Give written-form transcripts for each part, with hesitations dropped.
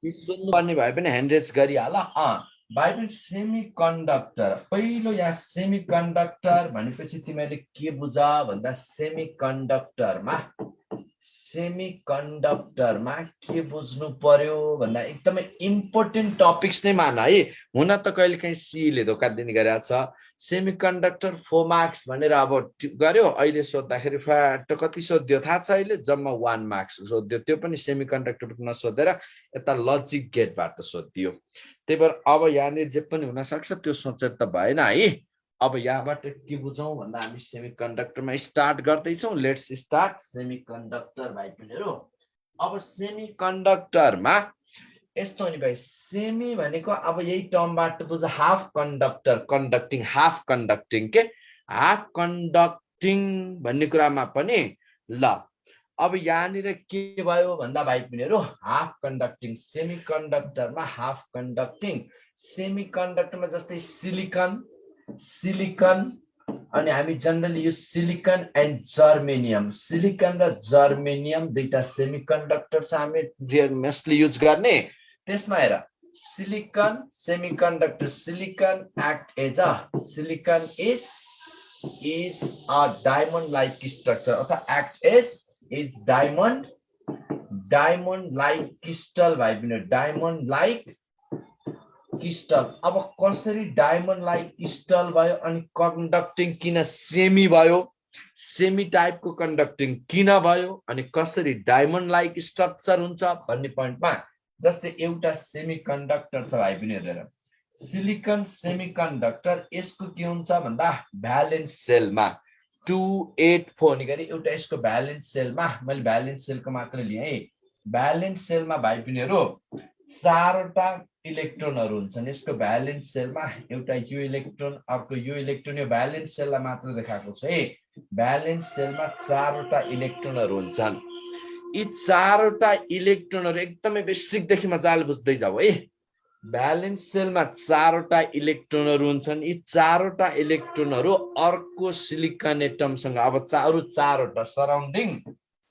कि सोध्नुपर्ने भए पनि ह्यान्ड रेज गरिहाल। भाइ पनि सेमी कन्डक्टर, पहिलो यहाँ सेमी कन्डक्टर भनेपछि तिमीहरूले के बुझ भन्दा सेमी कन्डक्टरमा के बुझ्नु पर्यो भन्दा एकदमै इम्पोर्टेन्ट टपिक्स नै मान है। हुन त कहिलेकाहीँ सीले धोका दिने गरेको छ, सेमी कन्डक्टर 4 मार्क्स भनेर अब गर्यो, अहिले सोद्धाखेरि फ्याट कति सोध्यो थाहा छ, अहिले जम्मा 1 मार्क्स सोध्यो, त्यो पनि सेमी कन्डक्टर नसोधेर यता लजिक गेटबाट सोधियो। त्यही भएर अब यहाँनिर जे पनि हुन सक्छ त्यो सोचेर त भएन है। अब यहाँबाट के बुझौँ भन्दा हामी सेमी कन्डक्टरमा स्टार्ट गर्दैछौँ। लेट्स स्टार्ट सेमी कन्डक्टर भाइ बहिनीहरू। अब सेमी कन्डक्टरमा यस्तो हो नि भाइ, सेमी भनेको अब यही टर्मबाट बुझ, half conductor, conducting, half conducting के हाफ कन्डक्टिङ भन्ने कुरामा पनि ल। अब यहाँनिर के भयो भन्दा भाइ बहिनीहरू, हाफ कन्डक्टिङ, सेमी कन्डक्टरमा हाफ कन्डक्टिङ। सेमी कन्डक्टरमा जस्तै सिलिकन अनि हामी generally use silicon and germanium, silicon र जर्मेनियम दुईटा सेमी कन्डक्टर छ हामी मोस्टली युज गर्ने। त्यसमा हेर, silicon semiconductor, silicon act as a silicon is a diamond like structure अथवा act as diamond like crystal भाइ बहिनी, डायमन्ड लाइक क्रिस्टल। अब कसरी डायमन्ड लाइक क्रिस्टल भयो अनि कन्डक्टिङ किन सेमी भयो, सेमी टाइपको कन्डक्टिङ किन भयो अनि कसरी डायमन्ड लाइक स्ट्रक्चर हुन्छ भन्ने पोइन्टमा, जस्तै एउटा सेमी कन्डक्टर छ भाइ पनि हेरेर, सिलिकन सेमी कन्डक्टर, यसको के हुन्छ भन्दा भ्यालेन्स सेलमा 284 नि गरी एउटा यसको भ्यालेन्स सेलमा, मैले भ्यालेन्स सेलको मात्र लिए, भ्यालेन्स सेलमा भाइ बहिनीहरू 4वटा इलेक्ट्रोनहरू हुन्छन्। यसको भ्यालेन्स सेलमा एउटा यो इलेक्ट्रोन, अर्को यो इलेक्ट्रोन, यो भ्यालेन्स सेललाई मात्र देखाएको छ है। भ्यालेन्स सेलमा 4वटा इलेक्ट्रोनहरू हुन्छन्। यी 4वटा इलेक्ट्रोनहरू एकदमै बेसिकदेखि मजाले बुझ्दै जाऊ है। भ्यालेन्स सेलमा 4वटा इलेक्ट्रोनहरू हुन्छन्। यी 4वटा इलेक्ट्रोनहरू अर्को सिलिकन एटमसँग, अब 4वटा सराउन्डिङ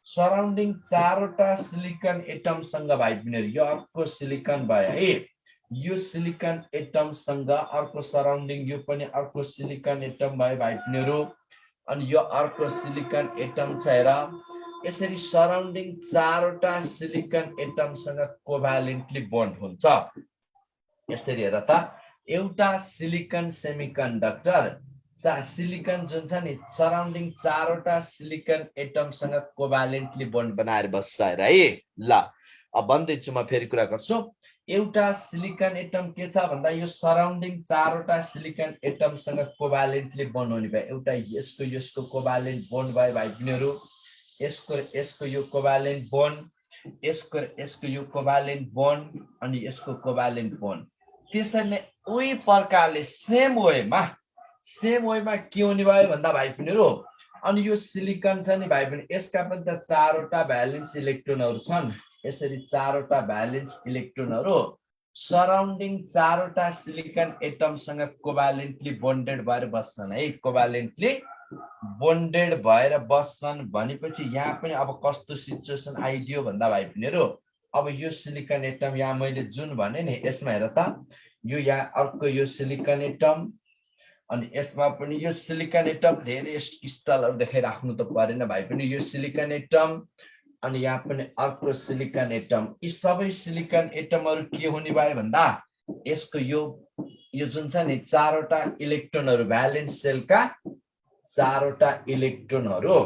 4वटा सिलिकन एटमसँग भाइ बहिनीहरू, यो अर्को सिलिकन भयो है, यो सिलिकन एटमसँग अर्को सराउन्डिङ, यो पनि अर्को सिलिकन एटम भयो भाइ बहिनीहरू, अनि यो अर्को सिलिकन एटम छ हेर। यसरी सराउन्डिङ 4वटा सिलिकन एटमसँग कोभ्यालेन्टली बन्ड हुन्छ। यसरी हेर त, एउटा सिलिकन सेमिकन्डक्टर, सिलिकन जुन छ नि सराउन्डिङ 4वटा सिलिकन एटमसँग कोभ्यालेन्टली बन्ड बनाएर बस्छ हेर है। ल अब भन्दैछु, म फेरि कुरा गर्छु। एउटा सिलिकन एटम के छ भन्दा यो सराउन्डिङ 4वटा सिलिकन एटमसँग कोभ्यालेन्टली बन्ड हुने भयो। एउटा यसको कोभ्यालेन्ट बन्ड भयो भाइ बहिनीहरू, यसको यो कोभ्यालेन्ट बन्ड, यसको यो कोभ्यालेन्ट बन्ड अनि यसको कोभ्यालेन्ट बन्ड। त्यसरी नै उही प्रकारले सेम वेमा के हुने भयो भन्दा भाइ बहिनीहरू, अनि यो सिलिकन छ नि भाइ बहिनी, यसका पनि त 4वटा भ्यालेन्स इलेक्ट्रोनहरू छन्। यसरी 4वटा भ्यालेन्स इलेक्ट्रोनहरू सराउन्डिङ 4वटा सिलिकन एटमसँग कोभ्यालेन्टली बन्डेड भएर बस्छन् है, कोभ्यालेन्टली बन्डेड भएर बस्छन्। भनेपछि यहाँ पनि अब कस्तो सिचुएसन आइदियो भन्दा भाइ बहिनीहरू, अब यो सिलिकन एटम यहाँ मैले जुन भने नि, यसमा हेर त, यो यहाँ अर्को यो सिलिकन एटम, अनि यसमा पनि यो सिलिकन एटम, धेरै क्रिस्टलहरू देखाइराख्नु त परेन भाइ पनि, यो सिलिकन एटम अनि यहाँ पनि अर्को सिलिकन एटम। यी सबै सिलिकन एटमहरू के हुने भयो भन्दा, यसको यो जुन छ नि 4वटा इलेक्ट्रोनहरू, भ्यालेन्स सेलका 4वटा इलेक्ट्रोनहरू,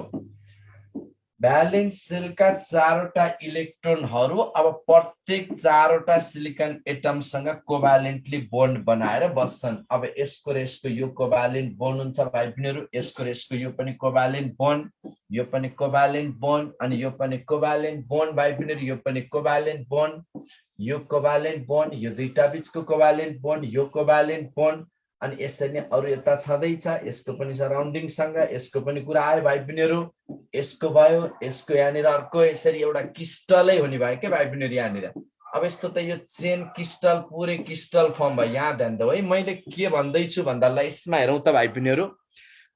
भ्यालेन्स सेलका 4वटा इलेक्ट्रोनहरू अब प्रत्येक 4वटा सिलिकन एटमसँग कोभ्यालेन्टली बन्ड बनाएर बस्छन्। अब यसको र यसको यो कोभ्यालेन्ट बन्ड हुन्छ भाइ बहिनीहरू, यसको र यसको यो पनि कोभ्यालेन्ट बन्ड, यो पनि कोभ्यालेन्ट बन्ड, अनि यो पनि कोभ्यालेन्ट बन्ड भाइ बहिनीहरू, यो पनि कोभ्यालेन्ट बन्ड, यो कोभ्यालेन्ट बन्ड, यो दुईटा बीचको कोभ्यालेन्ट बन्ड, यो कोभ्यालेन्ट बन्ड, अनि यसरी नै अरू यता छँदैछ। यसको पनि सराउन्डिङसँग यसको पनि कुरा आयो भाइ बहिनीहरू, यसको भयो, यसको यहाँनिर अर्को, यसरी एउटा क्रिस्टलै हुने भयो के भाइ बहिनीहरू यहाँनिर। अब यस्तो त यो चेन क्रिस्टल, पुरै क्रिस्टल फर्म भयो। यहाँ ध्यान दिऊ है, मैले के भन्दैछु भन्दा ल यसमा हेरौँ त भाइ बहिनीहरू,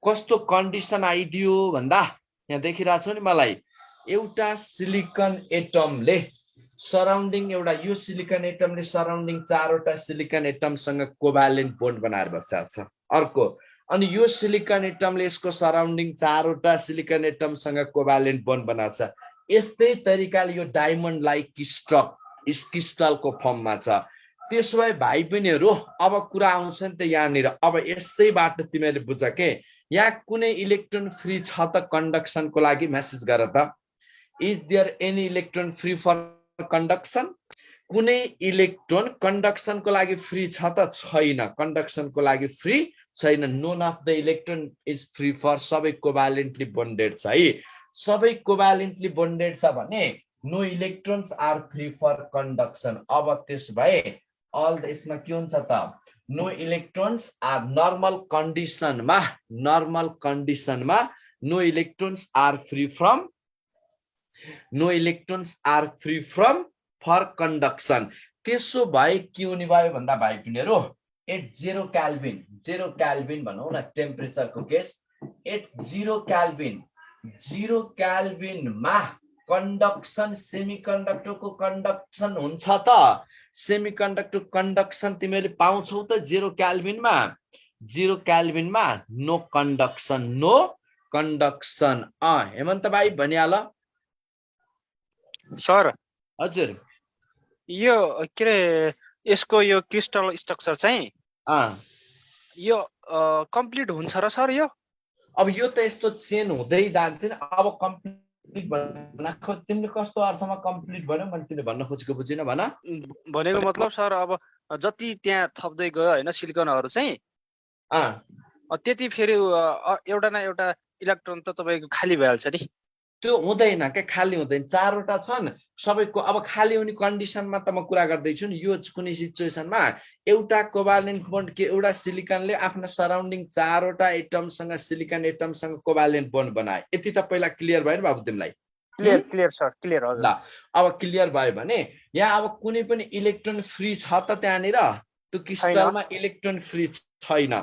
कस्तो कन्डिसन आइदियो भन्दा, यहाँ देखिरहेको छु नि मलाई, एउटा सिलिकन एटमले सराउन्डिङ एउटा यो सिलिकन एटमले सराउन्डिङ 4 वटा सिलिकन एटमसँग कोभ्यालेन्ट बोन्ड बनाएर बसेको छ। अर्को अनि यो सिलिकन एटमले यसको सराउन्डिङ 4 वटा सिलिकन एटमसँग कोभ्यालेन्ट बोन्ड बनाएको छ। यस्तै तरिकाले यो डायमन्ड लाइक क्रिस्टलको फर्ममा छ। त्यसो भए भाइ बहिनीहरू अब कुरा आउँछ नि त यहाँनिर। अब यसैबाट तिमीहरूले बुझ के यहाँ कुनै इलेक्ट्रोन फ्री छ त कन्डक्सनको लागि मेसेज गर त। Is there any electron free for conduction? कुनै इलेक्ट्रोन कन्डक्सनको लागि फ्री छ त छैन? कन्डक्सनको लागि फ्री छैन। None of the electron is free for, सबै कोभ्यालेन्टली बोन्डेड छ है। सबै कोभ्यालेन्टली बोन्डेड छ भने no electrons are free for conduction. अब त्यस भए अल यसमा के हुन्छ त? नो इलेक्ट्रोन्स आर नर्मल कन्डिसनमा no electrons are free from for conduction. त्यसो भए के हुने भयो भन्दा भाइ बहिनीहरू एट 0 केल्भिन भनौँ न टेम्परेचरको केस। एट 0 केल्भिनमा कन्डक्सन सेमिकन्डक्टरको कन्डक्सन हुन्छ त? सेमिकन्डक्टर कन्डक्सन तिमीले पाउँछौ त 0 केल्भिनमा? 0 केल्भिनमा नो कन्डक्सन। हेमन्त भाइ भनिहाल। सर हजुर यो के रे यसको यो क्रिस्टल स्ट्रक्चर चाहिँ यो कम्प्लिट हुन्छ र सर? यो अब यो त यस्तो चेन हुँदै जान्छ नि। अब कम्प्लिट भन्न तिमीले कस्तो अर्थमा कम्प्लिट भन्यो मैले तिमीले भन्न खोजेको बुझिन भन। भनेको मतलब सर अब जति त्यहाँ थप्दै गयो होइन सिलिकनहरू चाहिँ त्यति फेरि एउटा न एउटा इलेक्ट्रोन त तपाईँको खाली भइहाल्छ नि। त्यो हुँदैन क्या, खाली हुँदैन। 4 वटा छन् सबैको। अब खाली हुने कन्डिसनमा त म कुरा गर्दैछु नि। यो कुनै सिचुएसनमा एउटा कोभ्यालेन्ट बोन्ड के एउटा सिलिकनले आफ्नो सराउन्डिङ 4 वटा एटमसँग सिलिकन एटमसँग कोभ्यालेन्ट बोन्ड बनाए। यति त पहिला क्लियर भयो नि बाबु तिमीलाई? Clear sir, clear. हजुर ल अब क्लियर भयो भने यहाँ अब कुनै पनि इलेक्ट्रोन फ्री छ त त्यहाँनिर? त्यो क्रिस्टलमा इलेक्ट्रोन फ्री छैन।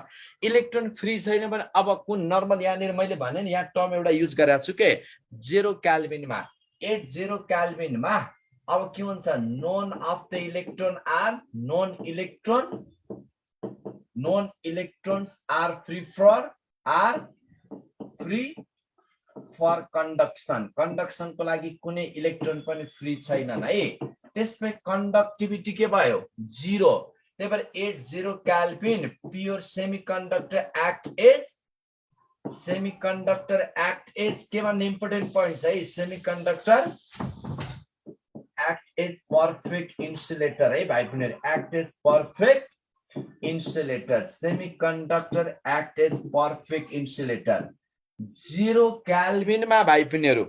इलेक्ट्रोन फ्री छैन भने अब कुन नर्मल यहाँनिर मैले भने नि यहाँ टर्म एउटा युज गरेको छु के 0 केल्भिनमा। एट 0 केल्भिनमा अब के हुन्छ? None of the electron are none electrons are free for conduction. कन्डक्सनको लागि कुनै इलेक्ट्रोन पनि फ्री छैनन् है। त्यसमै कन्डक्टिभिटी के भयो? 0। त्यही भएर at 0 kelvin pure semiconductor act as के भन्ने इम्पोर्टेन्ट पोइन्ट है। Semiconductor act as perfect insulator है भाइ बहिनीहरू। Act as perfect insulator. Semiconductor act as perfect insulator 0 केल्भिनमा भाइ बहिनीहरू।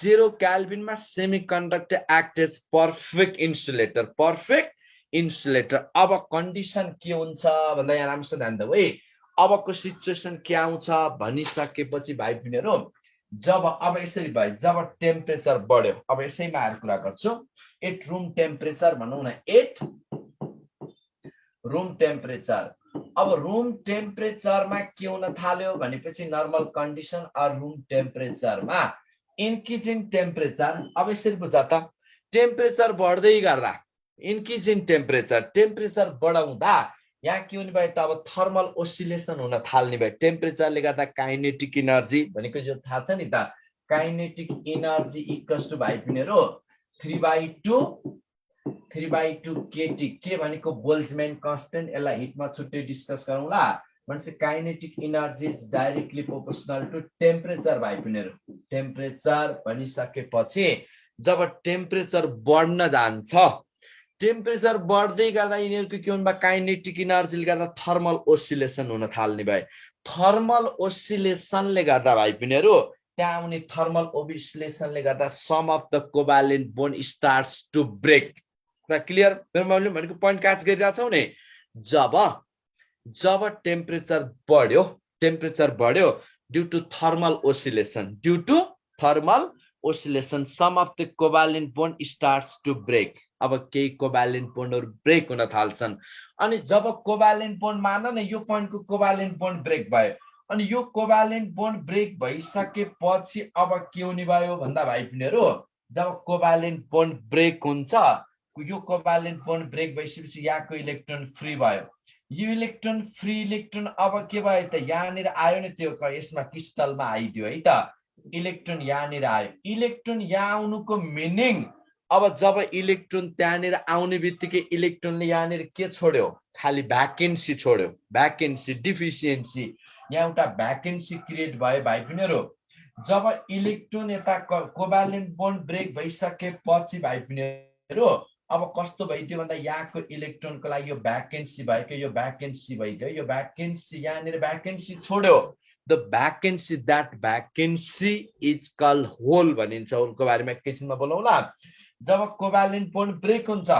0 केल्भिनमा semiconductor act as perfect insulator. अब कन्डिसन के हुन्छ भन्दा यहाँ राम्रोसँग ध्यान दिऊ है। अबको सिचुएसन के आउँछ भनिसकेपछि भाइ बहिनीहरू जब अब यसरी भयो, जब टेम्परेचर बढ्यो। अब यसैमा आएर कुरा गर्छु। एट रुम टेम्परेचर भनौँ न, एट रुम टेम्परेचर। अब रुम टेम्परेचरमा के हुन थाल्यो भनेपछि नर्मल कन्डिसन अर रुम टेम्परेचरमा इन्क्रिजिङ टेम्परेचर। अब यसरी बुझ त, टेम्परेचर बढ्दै गर्दा इन्क्रिजिङ टेम्परेचर बढाउँदा यहाँ के हुने भयो त? अब थर्मल ओसिलेसन हुन थाल्ने भयो। टेम्परेचरले गर्दा काइनेटिक इनर्जी भनेको जो थाहा छ नि त, काइनेटिक इनर्जी इक्वल्स टु भाइ बहिनीहरू 3/2 केटी। के भनेको बोल्ट्जम्यान कन्स्टेन्ट। यसलाई हिटमा छुट्टै डिस्कस गरौँला। भनेपछि kinetic energy is directly proportional to temperature भाइ बहिनीहरू। टेम्परेचर भनिसकेपछि जब टेम्परेचर बढ्न जान्छ, टेम्परेचर बढ्दै गर्दा यिनीहरूको के हुनु भयो? काइनेटिक इनर्जीले गर्दा थर्मल ओसिलेसन हुन थाल्ने भयो। थर्मल ओसिलेसनले गर्दा भाइ बहिनीहरू त्यहाँ आउने थर्मल ओसिलेसनले गर्दा some of the covalent bond starts to break. कुरा क्लियर? मैले भनेको पोइन्ट क्याच गरिरहेछौ नि। जब टेम्परेचर बढ्यो due to thermal oscillation some of the covalent bond starts to break. अब केही कोभ्यालेन्ट बोन्डहरू ब्रेक हुन थाल्छन्। अनि जब कोभ्यालेन्ट बोन्ड मान न यो पोइन्टको कोभ्यालेन्ट बोन्ड ब्रेक भयो, अनि यो कोभ्यालेन्ट बोन्ड ब्रेक भइसकेपछि अब के हुने भयो भन्दा भाइ बहिनीहरू जब कोभ्यालेन्ट बोन्ड ब्रेक हुन्छ यो कोभ्यालेन्ट बोन्ड ब्रेक भइसकेपछि यहाँको इलेक्ट्रोन फ्री भयो यो इलेक्ट्रोन फ्री इलेक्ट्रोन अब के भयो त यहाँनिर आयो नि त्यो यसमा क्रिस्टलमा आइदियो है त इलेक्ट्रोन यहाँनिर आयो इलेक्ट्रोन यहाँ आउनुको मिनिङ अब जब इलेक्ट्रोन त्यहाँनिर आउने बित्तिकै इलेक्ट्रोनले यहाँनिर के छोड्यो खाली भ्याकेन्सी छोड्यो भ्याकेन्सी डिफिसियन्सी यहाँ एउटा भ्याकेन्सी क्रिएट भयो भाइ बहिनीहरु जब इलेक्ट्रोन यता कोभ्यालेन्ट बोन्ड ब्रेक भइसकेपछि भाइ बहिनीहरु अब कस्तो भइदियो भन्दा यहाँको इलेक्ट्रोनको लागि यो भ्याकेन्सी भएको यो भ्याकेन्सी भइदियो यो भ्याकेन्सी यहाँनिर भ्याकेन्सी छोड्यो the vacancy that vacancy is called hole भनिन्छ होलको बारेमा एकैछिनमा बोलौँला जब कोभ्यालेन्ट बोन्ड ब्रेक हुन्छ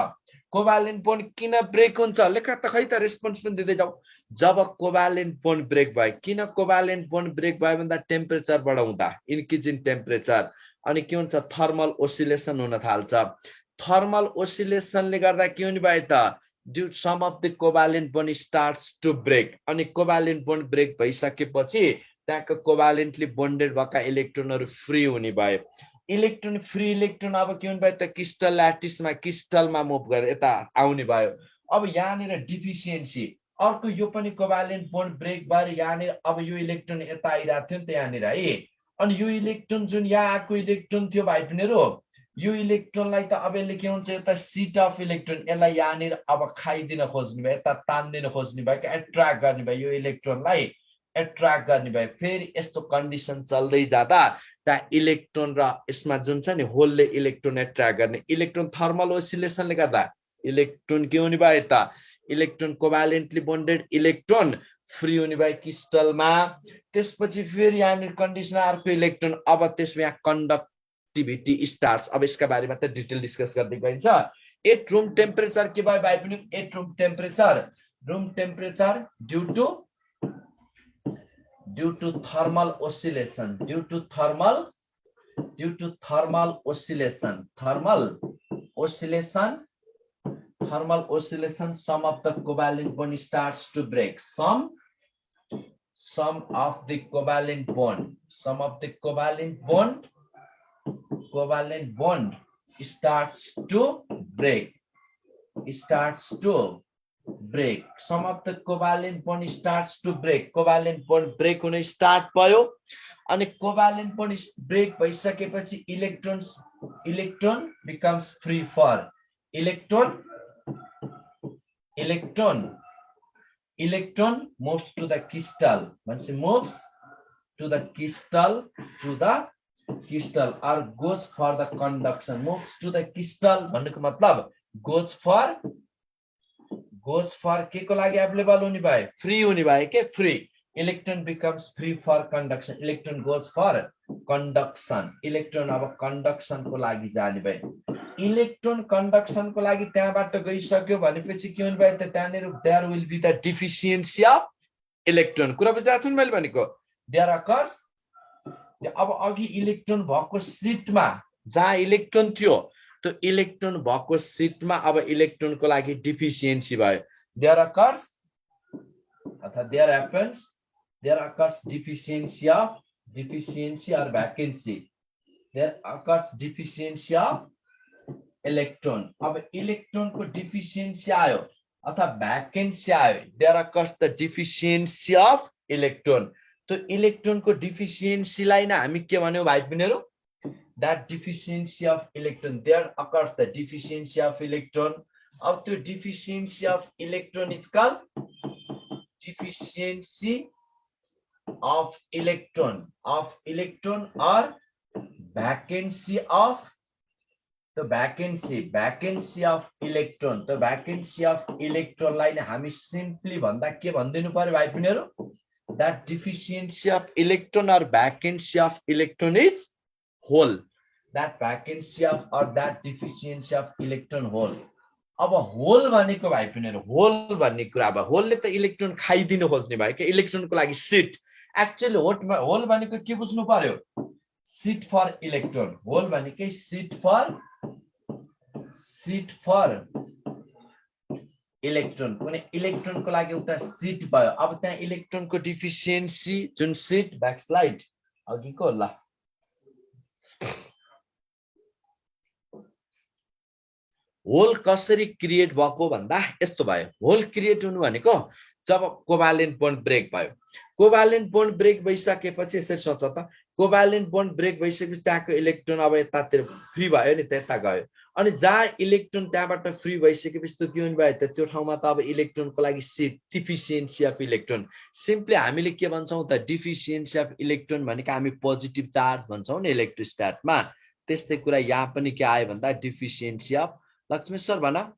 कोभ्यालेन्ट बोन्ड किन ब्रेक हुन्छ लेखा त खै त रेस्पोन्स पनि दिँदै जाऊ जब कोभ्यालेन्ट बोन्ड ब्रेक भयो किन कोभ्यालेन्ट बोन्ड ब्रेक भयो भन्दा टेम्परेचर बढाउँदा इन्क्रिज इन टेम्परेचर अनि के हुन्छ थर्मल ओसिलेसन हुन थाल्छ थर्मल ओसिलेसनले गर्दा के हुने भयो त due some of the covalent bond starts to break अनि कोभ्यालेन्ट बोन्ड ब्रेक भइसकेपछि त्यहाँको कोभ्यालेन्टली बोन्डेड भएका इलेक्ट्रोनहरु फ्री हुने भयो इलेक्ट्रोन फ्री इलेक्ट्रोन अब के हुने भयो त क्रिस्टल ल्याटिसमा क्रिस्टलमा मुभ गरेर यता आउने भयो अब यहाँनिर डिफिसियन्सी अर्को यो पनि कोभ्यालेन्ट बोन्ड ब्रेक भएर यहाँनिर अब यो इलेक्ट्रोन यता आइरहेको थियो नि त यहाँनिर है अनि यो इलेक्ट्रोन जुन यहाँ आएको इलेक्ट्रोन थियो भाइ बहिनीहरु यो इलेक्ट्रोनलाई त अब यसले के हुन्छ यता सीट अफ इलेक्ट्रोन यसलाई यहाँनिर अब खाइदिन खोज्ने भयो यता तान्दिन खोज्ने भयो कि एट्र्याक्ट गर्ने भयो यो इलेक्ट्रोनलाई एट्र्याक्ट गर्ने भयो फेरि यस्तो कन्डिसन चल्दै जाँदा त्यहाँ इलेक्ट्रोन र यसमा जुन छ नि होलले इलेक्ट्रोन एट्र्याक्ट गर्ने इलेक्ट्रोन थर्मल ओसिलेसनले गर्दा इलेक्ट्रोन के हुने भयो त इलेक्ट्रोन कोभ्यालेन्टली बोन्डेड इलेक्ट्रोन फ्री हुने भयो क्रिस्टलमा त्यसपछि फेरि यहाँनिर कन्डिसन अर्को इलेक्ट्रोन अब त्यसमा यहाँ कन्डक्टिभिटी स्टार्ट्स अब यसका बारेमा त डिटेल डिस्कस गर्दै गइन्छ एट रूम टेम्परेचर के भयो भाइ पनि at room temperature due to thermal oscillation due to thermal oscillation some of the covalent bond starts to break some of the covalent bond starts to break some of the covalent bond starts to break covalent bond break हुन start भयो अनि covalent bond break भइसकेपछि electron becomes free for electron moves to the crystal once it moves to the crystal or goes for the conduction moves to the crystal भन्नुको मतलब goes for के को लागि available हुने भयो फ्री हुने भयो के free electron becomes free for conduction electron goes for conduction electron अब कंडक्सन को लागि जाने भयो इलेक्ट्रोन कंडक्सन को लागि त्यहाँबाट गइसक्यो भनेपछि के हुने भयो त त्यहाँनिर there will be the deficiency of electron कुरा बुझाएको छु नि मैले भनेको देयर अकर्स अब अघि इलेक्ट्रोन भएको सिटमा जहाँ इलेक्ट्रोन थियो तो इलेक्ट्रोन भएको सिटमा अब इलेक्ट्रोन को लागि डिफिसियन्सी भयो देयर अकर्स अथवा there occurs deficiency or vacancy there occurs deficiency of electron अब इलेक्ट्रोन को डिफिसियन्सी आयो अथवा भ्याकेन्सी आयो there occurs the deficiency of electron तो इलेक्ट्रोन को डिफिसियन्सी लाई नै हामी के भन्यौ भाइ बहिनीहरु that deficiency of electron there occurs the deficiency of electron of the deficiency of electron is called deficiency of electron or vacancy of the vacancy of electron the vacancy of electron लाई नै हामी simply भन्दा के भन्दिनु पर्यो भाइ बहिनीहरु that deficiency of electron or vacancy of electron is whole that vacancy of or that deficiency of electron whole अब whole भनेको भाइ बहिनीहरु होल भन्ने कुरा अब होलले त इलेक्ट्रोन खाइदिन खोज्ने भयो के इलेक्ट्रोन को लागि सीट एक्चुअली होल भनेको के बुझ्नु पर्यो सीट फर इलेक्ट्रोन होल भनेकै सीट फर इलेक्ट्रोन कुनै इलेक्ट्रोन को लागि एउटा सीट भयो अब त्यहाँ इलेक्ट्रोन को डिफिसियन्सी जुन सीट ब्याकस्लाइड अघिको ल होल कसरी क्रिएट भएको भन्दा यस्तो भयो। होल क्रिएट हुनु भनेको जब कोभ्यालेन्ट बोन्ड ब्रेक भयो। कोभ्यालेन्ट बोन्ड ब्रेक भइसकेपछि यसरी सोच त, कोभ्यालेन्ट बोन्ड ब्रेक भइसकेपछि त्यहाँको इलेक्ट्रोन अब यतातिर फ्री भयो नि, त्यता गयो। अनि जहाँ इलेक्ट्रोन त्यहाँबाट फ्री भइसकेपछि त्यो के हुने भयो त, त्यो ठाउँमा त अब इलेक्ट्रोनको लागि seat, deficiency of electron. Simply हामीले के भन्छौँ त, डिफिसियन्सी अफ इलेक्ट्रोन भनेको हामी पोजिटिभ चार्ज भन्छौँ नि इलेक्ट्रोस्ट्याटमा। त्यस्तै कुरा यहाँ पनि के आयो भन्दा डिफिसियन्सी अफ, लक्ष्मी सर भन।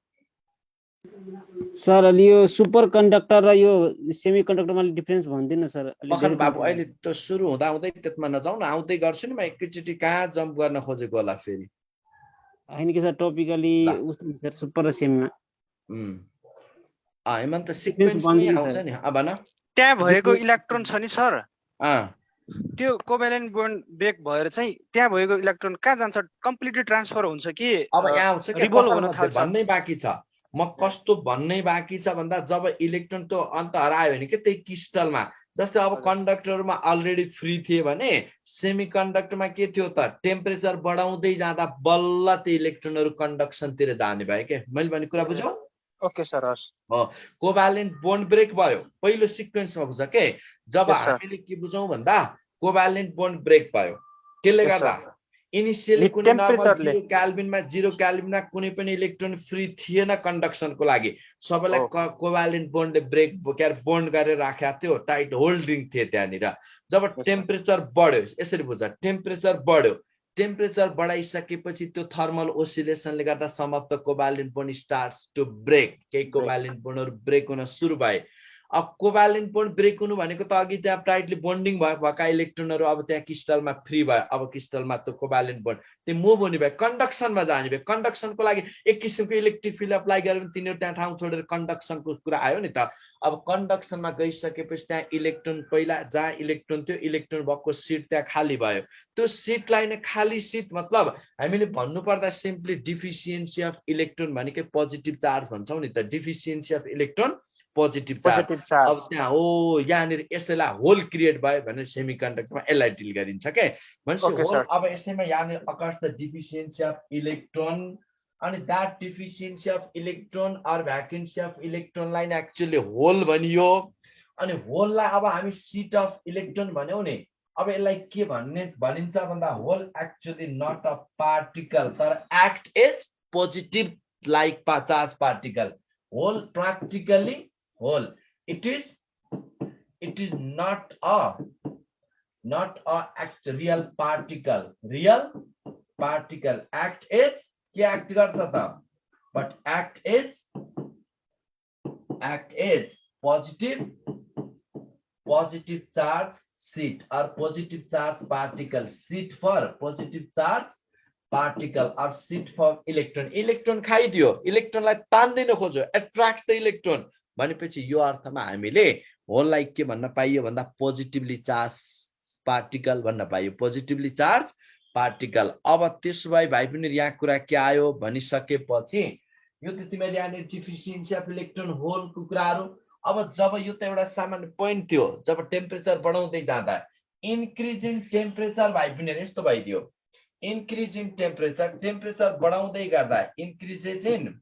सर अलि यो सुपर कन्डक्टर र यो सेमी कन्डक्टरमा डिफरेन्स भनिदिनु सर। मखन बाबु अहिले त सुरु हुँदा हुँदै त्यसमा नजाउँ न, आउँदै गर्छु नि म एकैचोटि। कहाँ जम्प गर्न खोजेको होला फेरि? हैन कि सर, टपिकली सर सुपर र सेमीमा हेमन्त सिक्वेन्समै आउँछ नि। भन। त्यहाँ भएको इलेक्ट्रोन छ नि सर, त्यो कोभ्यालेन्ट बोन्ड ब्रेक भएर चाहिँ त्यहाँ भएको इलेक्ट्रोन कहाँ जान्छ? कम्प्लिटली ट्रान्सफर हुन्छ कि अब यहाँ आउँछ के भन्नै बाँकी छ। म कस्तो भन्नै बाँकी छ भन्दा जब इलेक्ट्रोन त्यो अन्त हरायो भने के त्यही क्रिस्टलमा, जस्तै अब कन्डक्टरमा अलरेडी फ्री थिए भने सेमी कन्डक्टरमा के थियो त, टेम्परेचर बढाउँदै जाँदा बल्ल त्यो इलेक्ट्रोनहरू कन्डक्सनतिर जाने भयो के। मैले भने कुरा बुझ्यौ? ओके सर, हस्। कोभ्यालेन्ट बोन्ड ब्रेक भयो, पहिलो सिक्वेन्समा बुझ के। जब हामीले के बुझौँ भन्दा कोभ्यालेन्ट बोन्ड ब्रेक भयो, त्यसले गर्दा इनिसियली कुनै नर्मल 0 केल्भिनमा 0 केल्भिनमा कुनै पनि इलेक्ट्रोन फ्री थिएन कन्डक्सनको लागि। सबैलाई कोभ्यालेन्ट बोन्डले ब्रेक बोन्ड गरेर राखेको थियो, टाइट होल्डिङ थिए त्यहाँनिर। जब टेम्परेचर बढ्यो, यसरी बुझ, टेम्परेचर बढ्यो, टेम्परेचर बढाइसकेपछि त्यो थर्मल ओसिलेसनले गर्दा some of the covalent bond starts to break. केही कोभ्यालेन्ट बोन्डहरू ब्रेक हुन सुरु भए। अब कोभ्यालेन्ट बोन्ड ब्रेक हुनु भनेको त अघि त्यहाँ टाइटली बोन्डिङ भएका इलेक्ट्रोनहरू अब त्यहाँ क्रिस्टलमा फ्री भयो। अब क्रिस्टलमा त्यो कोभ्यालेन्ट बोन्ड त्यो मुभ हुने भयो, कन्डक्सनमा जाने भयो। कन्डक्सनको लागि एक किसिमको इलेक्ट्रिक फिल्ड अप्लाई गर्यो भने तिनीहरू त्यहाँ ठाउँ छोडेर कन्डक्सनको कुरा आयो नि त। अब कन्डक्सनमा गइसकेपछि त्यहाँ इलेक्ट्रोन, पहिला जहाँ इलेक्ट्रोन थियो इलेक्ट्रोन भएको सिट त्यहाँ खाली भयो। त्यो सिटलाई नै खाली सिट मतलब हामीले भन्नुपर्दा सिम्पली डिफिसियन्सी अफ इलेक्ट्रोन भनेकै पोजिटिभ चार्ज भन्छौँ नि त। Deficiency of electron positive charge. अब त्यहाँ हो यहाँनिर यसैलाई होल क्रिएट भयो भने सेमी कन्डक्टरमा यसलाई डिल गरिन्छ के भनेपछि होल। अब यसैमा यहाँनिर occurs the deficiency of electron, अनि that deficiency of electron or vacancy of इलेक्ट्रोनलाई नै एक्चुअली होल भनियो। अनि होललाई अब हामी सिट अफ इलेक्ट्रोन भन्यौँ नि। अब यसलाई के भनिन्छ भन्दा hole actually not a particle, तर act is positive like charge particle. Hole practically whole, it is not a act real particle act is के act गर्छ त, but act is positive charge seat or positive charge particle, seat for positive charge particle or seat for electron. Electron खाइदियो, इलेक्ट्रोनलाई तान्दिन खोज्यो, attracts the electron भनेपछि यो अर्थमा हामीले होललाई के भन्न पाइयो भन्दा पोजिटिभली चार्ज पार्टिकल भन्न पाइयो, पोजिटिभली चार्ज पार्टिकल। अब त्यसो भए भाइ पनि यहाँ कुरा के आयो भनिसकेपछि यो त तिमीले यहाँ डिफिसियन्सी अफ इलेक्ट्रोन होलको कुराहरू। अब जब यो त एउटा सामान्य पोइन्ट थियो, जब टेम्परेचर बढाउँदै जाँदा इन्क्रिजिङ टेम्परेचर भाइ पनि यस्तो भइदियो, increase in temperature, टेम्परेचर बढाउँदै गर्दा increases in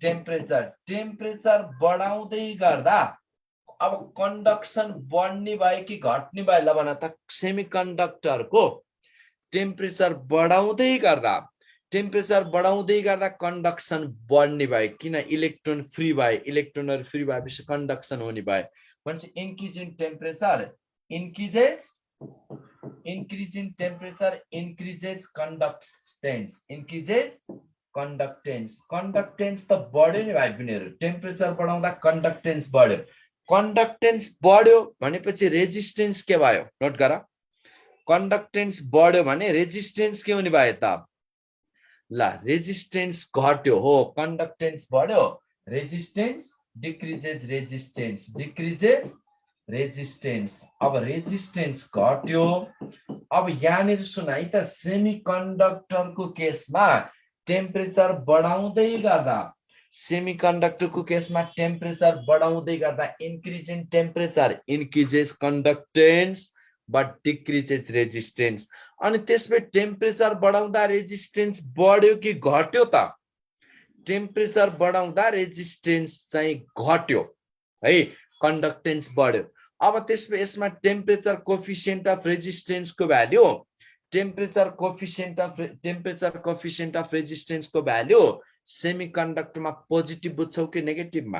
टेम्परेचर बढाउँदै गर्दा अब कन्डक्सन बढ्ने भयो कि घट्ने भयो? ल भन त। सेमी कन्डक्टरको टेम्परेचर बढाउँदै गर्दा कन्डक्सन बढ्ने भयो, किन? इलेक्ट्रोन फ्री भयो, इलेक्ट्रोनहरू फ्री भएपछि कन्डक्सन हुने भयो भनेपछि increase in temperature increase in temperature increases conductance, conductance त बढ्यो नि भाइ पिनीहरु। टेम्परेचर बढाउँदा कन्डक्टेन्स बढ्यो, कन्डक्टेन्स बढ्यो भनेपछि रेजिस्टेन्स के भयो? नोट गर, कन्डक्टेन्स बढ्यो भने रेजिस्टेन्स के हुने भयो त? ल रेजिस्टेन्स घट्यो हो, कन्डक्टेन्स बढ्यो, रेजिस्टेन्स डिक्रिजेस, रेजिस्टेन्स। अब रेजिस्टेन्स घट्यो। अब यहाँनिर सुन है त, सेमी कन्डक्टरको केसमा टेम्परेचर बढाउँदै गर्दा, सेमी कन्डक्टरको केसमा टेम्परेचर बढाउँदै गर्दा increase in temperature increases conductance but decreases resistance. अनि त्यसपछि टेम्परेचर बढाउँदा रेजिस्टेन्स बढ्यो कि घट्यो त? टेम्परेचर बढाउँदा रेजिस्टेन्स चाहिँ घट्यो है, कन्डक्टेन्स बढ्यो। अब त्यसमा यसमा टेम्परेचर कोफिसिएन्ट अफ रेजिस्टेन्सको भ्याल्यु, टेम्परेचर कोफिसिएन्ट अफ रेजिस्टेन्सको भ्याल्यु सेमिकन्डक्टरमा पोजिटिभ बुझ्छौ कि नेगेटिभमा?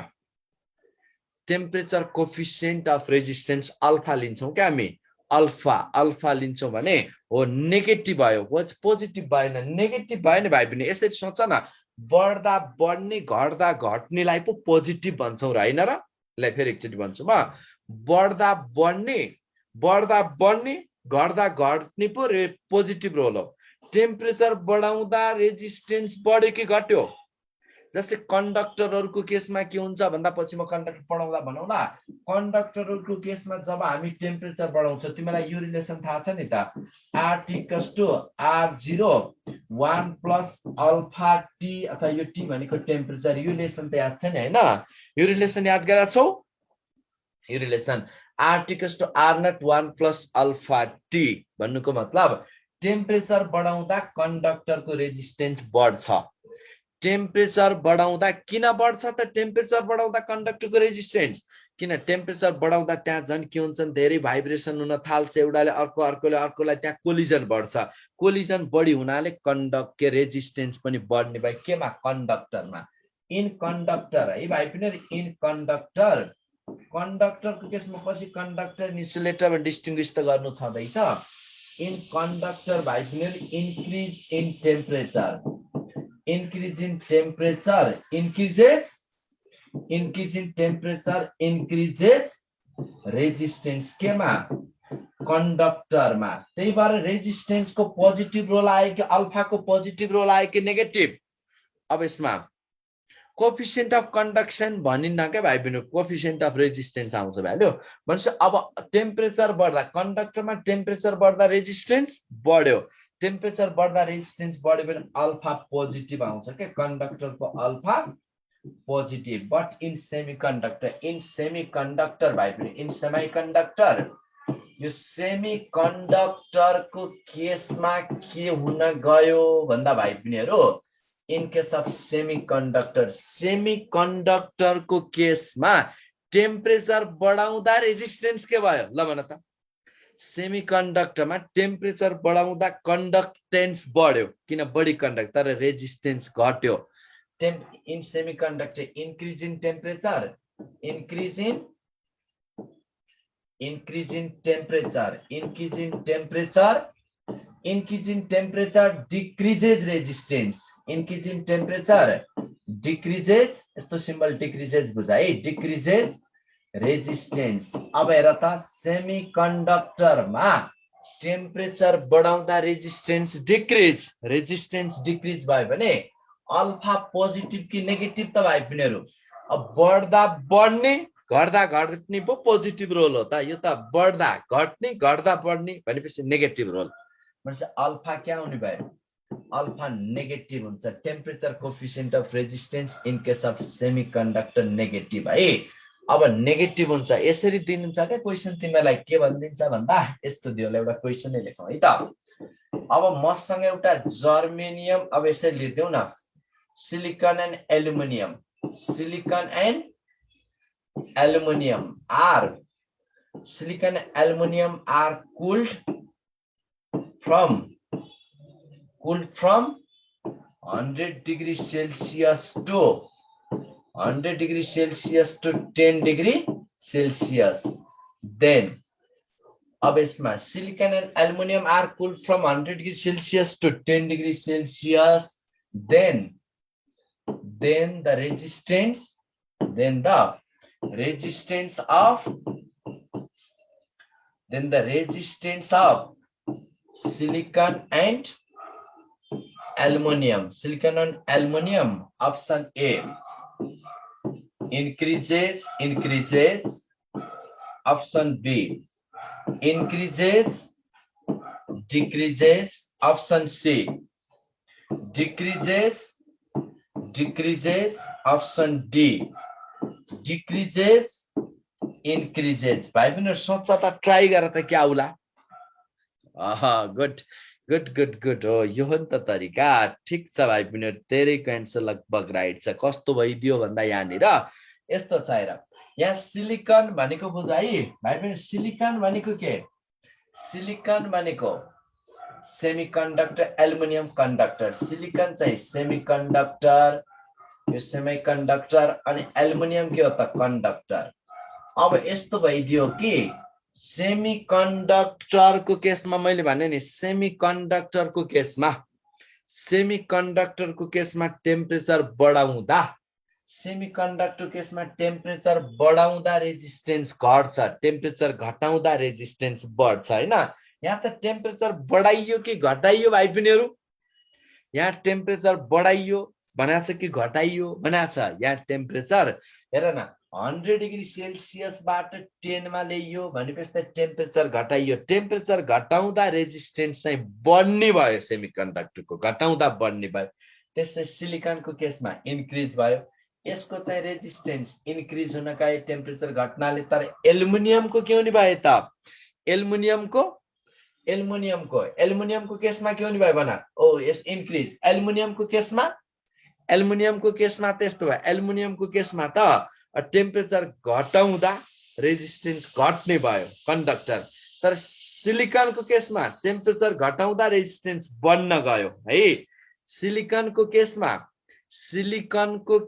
Temperature coefficient of resistance alpha लिन्छौँ क्या हामी, अल्फा लिन्छौँ भने हो नेगेटिभ भयो, हो पोजिटिभ भएन, नेगेटिभ भयो नि भाइ पनि। यसरी सोच न, बढ्दा बढ्ने घट्दा घट्नेलाई पो पोजिटिभ भन्छौँ र होइन र? ल फेरि एकचोटि भन्छु म, बढ्दा बढ्ने घट्दा घट्ने पो पोजिटिभ रोल हो। टेम्परेचर बढाउँदा रेजिस्टेन्स बढ्यो कि घट्यो? जस्तै कन्डक्टरहरूको केसमा के हुन्छ भन्दा पछि म कन्डक्टर पढाउँदा भनौँला, कन्डक्टरहरूको केसमा जब हामी टेम्परेचर बढाउँछौँ, तिमीलाई यो रिलेसन थाहा छ नि त, R T = R0 1 + alpha T, अथवा यो T भनेको टेम्परेचर, यो रिलेसन त याद छ नि हैन? यो रिलेसन याद गरेका छौ? यो relation R T = R0 1 + alpha T भन्नुको मतलब टेम्परेचर बढाउँदा कन्डक्टरको रेजिस्टेन्स बढ्छ। टेम्परेचर बढाउँदा किन बढ्छ त? टेम्परेचर बढाउँदा कन्डक्टरको रेजिस्टेन्स, किन टेम्परेचर बढाउँदा त्यहाँ झन् के हुन्छन्, धेरै भाइब्रेसन हुन थाल्छ, एउटाले अर्कोलाई त्यहाँ कोलिजन बढ्छ। कोलिजन बढी हुनाले कन्डक्टको रेजिस्टेन्स पनि बढ्ने भयो, केमा? कन्डक्टरमा। इन कन्डक्टर है भाइ पनि, इन कन्डक्टर, कन्डक्टरको केसमा पछि कन्डक्टर इन्सुलेटर डिस्टिङ्ग्विस त गर्नु छँदैछ। इन कन्डक्टर भाइ पनि increase in temperature, increase in temperature increases resistance केमा? कन्डक्टरमा। त्यही भएर रेजिस्टेन्सको पोजिटिभ रोल आयो कि अल्फाको पोजिटिभ रोल आयो कि नेगेटिभ? अब यसमा कोफिसिएन्ट अफ कन्डक्सन भनिन्न क्या भाइ बहिनी, कोफिसिएन्ट अफ रेजिस्टेन्स आउँछ भ्याल्यु। भनेपछि अब टेम्परेचर बढ्दा, कन्डक्टरमा टेम्परेचर बढ्दा रेजिस्टेन्स बढ्यो, टेम्परेचर बढ्दा रेजिस्टेन्स बढ्यो भने अल्फा पोजिटिभ आउँछ के, कन्डक्टरको अल्फा पोजिटिभ। बट इन सेमिकन्डक्टर भाइ पनि, इन सेमिकन्डक्टर, यो सेमिकन्डक्टरको केसमा के हुन गयो भन्दा भाइ बहिनीहरु, इन केस अफ सेमिकन्डक्टरको केसमा टेम्परेचर बढाउँदा रेजिस्टेन्स के भयो? ल भन त। सेमिकन्डक्टरमा टेम्परेचर बढाउँदा कन्डक्टेन्स बढ्यो, किन? बढी कन्डक्ट, तर रेजिस्टेन्स घट्यो। In semiconductor increase in temperature, increase in temperature decreases resistance, increase in temperature decreases, यस्तो सिम्बल डिक्रिजेज बुझ है, डिक्रिजेज रेजिस्टेन्स। अब हेर त, सेमिकन्डक्टरमा टेम्परेचर बढाउँदा रेजिस्टेन्स डिक्रिज भयो भने अल्फा पोजिटिभ कि नेगेटिभ त भाइ बहिनीहरु? अब बढ्दा बढ्ने घट्दा घट्ने पो पोजिटिभ रोल हो त, यो त बढ्दा घट्ने घट्दा बढ्ने भनेपछि नेगेटिभ रोल। भनेपछि अल्फा क्या हुने भयो? अल्फा नेगेटिभ हुन्छ। Temperature coefficient of resistance in case of semiconductor negative है। अब नेगेटिभ हुन्छ, यसरी दिनुहुन्छ क्या क्वेसन तिमीलाई, के भनिदिन्छ भन्दा यस्तो दियो, एउटा क्वेसनै लेखौँ है त। अब मसँग एउटा जर्मेनियम, अब यसरी लेख्दियौ न, silicon and aluminium, silicon and aluminium are cooled from 100 degrees Celsius to 100 degrees Celsius to 10 degree Celsius. Then अब यसमा silicon and aluminum are cooled from 100 degrees Celsius to 10 degrees Celsius. Then the resistance of silicon and aluminum, option A, increases, option B, increases, decreases, option C, decreases, option D, decreases, increases. भाइ पनि सोच्छ त, try गर त क्या आउला। Good good हो यो हो नि त तरिका ठिक छ भाइ पनि तेरैको एन्सर लगभग राइट छ कस्तो भइदियो भन्दा यहाँनिर यस्तो छ हेर यहाँ सिलिकन भनेको बुझ है भाइ पनि सिलिकन भनेको के सिलिकन भनेको सेमिकन्डक्टर एल्युमिनियम कन्डक्टर सिलिकन चाहिँ सेमिकन्डक्टर यो सेमिकन्डक्टर अनि एल्युमिनियम के हो त कन्डक्टर अब यस्तो भइदियो कि सेमिकन्डक्टरको केसमा मैले भने नि सेमिकन्डक्टरको केसमा टेम्परेचर बढाउँदा रेजिस्टेन्स घट्छ टेम्परेचर घटाउँदा रेजिस्टेन्स बढ्छ हैन यहाँ त टेम्परेचर बढाइयो कि घटाइयो भाइ बहिनीहरु यहाँ टेम्परेचर बढाइयो बनाछ कि घटाइयो बनाछ यहाँ टेम्परेचर हेर न 100 डिग्री सेल्सियसबाट 10 मा ल्याइयो भनेपछि त टेम्परेचर घटाइयो टेम्परेचर घटाउँदा रेजिस्टेन्स चाहिँ बढ्ने भयो सेमिकन्डक्टरको घटाउँदा बढ्ने भयो त्यसै सिलिकनको केसमा इन्क्रिज भयो यसको चाहिँ रेजिस्टेन्स इन्क्रिज हुन गए टेम्परेचर घट्नाले तर एल्युमिनियमको के हुने भयो त एल्युमिनियमको केसमा के हुने भयो भन ओ यस इन्क्रिज एल्युमिनियमको केसमा त्यस्तो भयो एल्युमिनियमको केसमा त टेम्परेचर घटाउँदा रेजिस्टेन्स घट्ने भयो कन्डक्टर तर सिलिकनको केसमा टेम्परेचर घटाउँदा रेजिस्टेन्स बढ्न गयो है सिलिकनको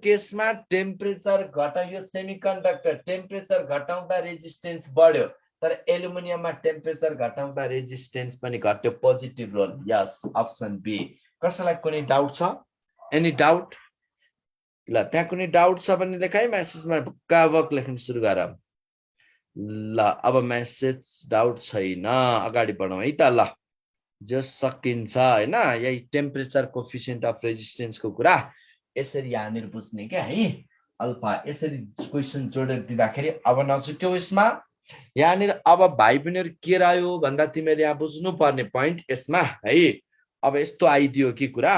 केसमा टेम्परेचर घटायो सेमिकन्डक्टर टेम्परेचर घटाउँदा रेजिस्टेन्स बढ्यो तर एल्युमिनियममा टेम्परेचर घटाउँदा रेजिस्टेन्स पनि घट्यो positive role yes option B कसैलाई कुनै डाउट छ एनी डाउट ल त्यहाँ कुनै डाउट छ भने देखाइ मेसेजमा कावक लेख्न सुरु गर ल अब मेसेज डाउट छैन अगाडि बढौँ है त ल जो सकिन्छ हैन यही टेम्परेचर कोएफिसिएन्ट अफ रेजिस्टेन्सको कुरा यसरी यहाँनिर बुझ्ने के है अल्फा यसरी क्वेशन जोडेर दिँदाखेरि अब नछुट्यो यसमा यहाँनिर अब भाइ बहिनीहरु के रह्यो भन्दा तिमीले यहाँ बुझ्नु पर्ने प्वाइन्ट यसमा है अब यस्तो आइदियो कि कुरा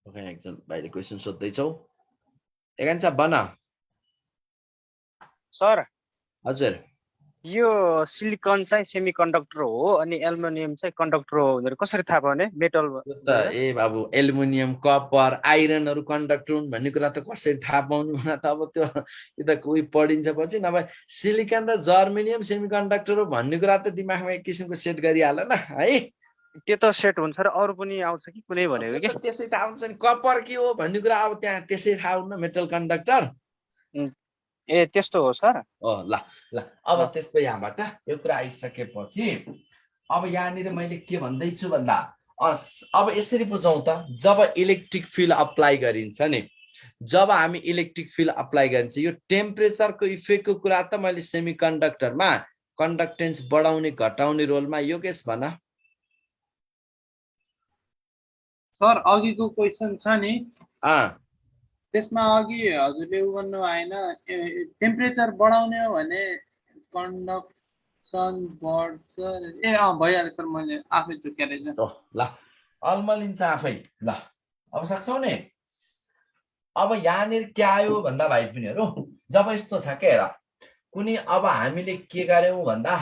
ओके एकजन भाइले क्वेशन सोध्दै छौ एकांशा बना सर हजुर यो सिलिकन चाहिँ सेमिकन्डक्टर हो अनि एल्युमिनियम चाहिँ कन्डक्टर हो भनेर कसरी थाहा पाउने मेटल त ए बाबु एल्युमिनियम कपर आइरनहरु कन्डक्टर हुन् भन्ने कुरा त कसरी थाहा पाउनु भने त अब त्यो कि त कोही पढिन्छ पछि नभए सिलिकन र जर्मेनियम सेमिकन्डक्टर हो भन्ने कुरा त दिमागमा एक किसिमको सेट गरिहाल न है त्यो त सेट हुन्छ र अरु पनि आउँछ कि कुनै भनेको के त्यसै त आउँछ नि कपर के हो भन्ने कुरा अब त्यहाँ त्यसै थाहा हुन्न मेटल कन्डक्टर ए त्यस्तो हो सर ल ल अब त्यसको यहाँबाट यो कुरा आइसकेपछि अब यहाँनिर मैले के भन्दैछु भन्दा अब यसरी बुझौँ त जब इलेक्ट्रिक फिल्ड अप्लाई गरिन्छ नि जब हामी इलेक्ट्रिक फिल्ड अप्लाई गरिन्छ यो टेम्परेचरको इफेक्टको कुरा त मैले सेमिकन्डक्टरमा कन्डक्टेन्स बढाउने घटाउने रोलमा योगेश भन सर अघिको क्वेशन छ नि त्यसमा अघि हजुरले उ गर्नु आएन टेम्परेचर बढाउने हो भने कन्डक्सन बढ्छ ए भइहाल्यो सर मैले आफै चुकेर ल अल्मलिन्छ आफै ल अब सक्छौ नि अब यहाँनिर के आयो भन्दा भाइ बहिनीहरु जब यस्तो छ के हेर कुनै अब हामीले के गर्यौं भन्दा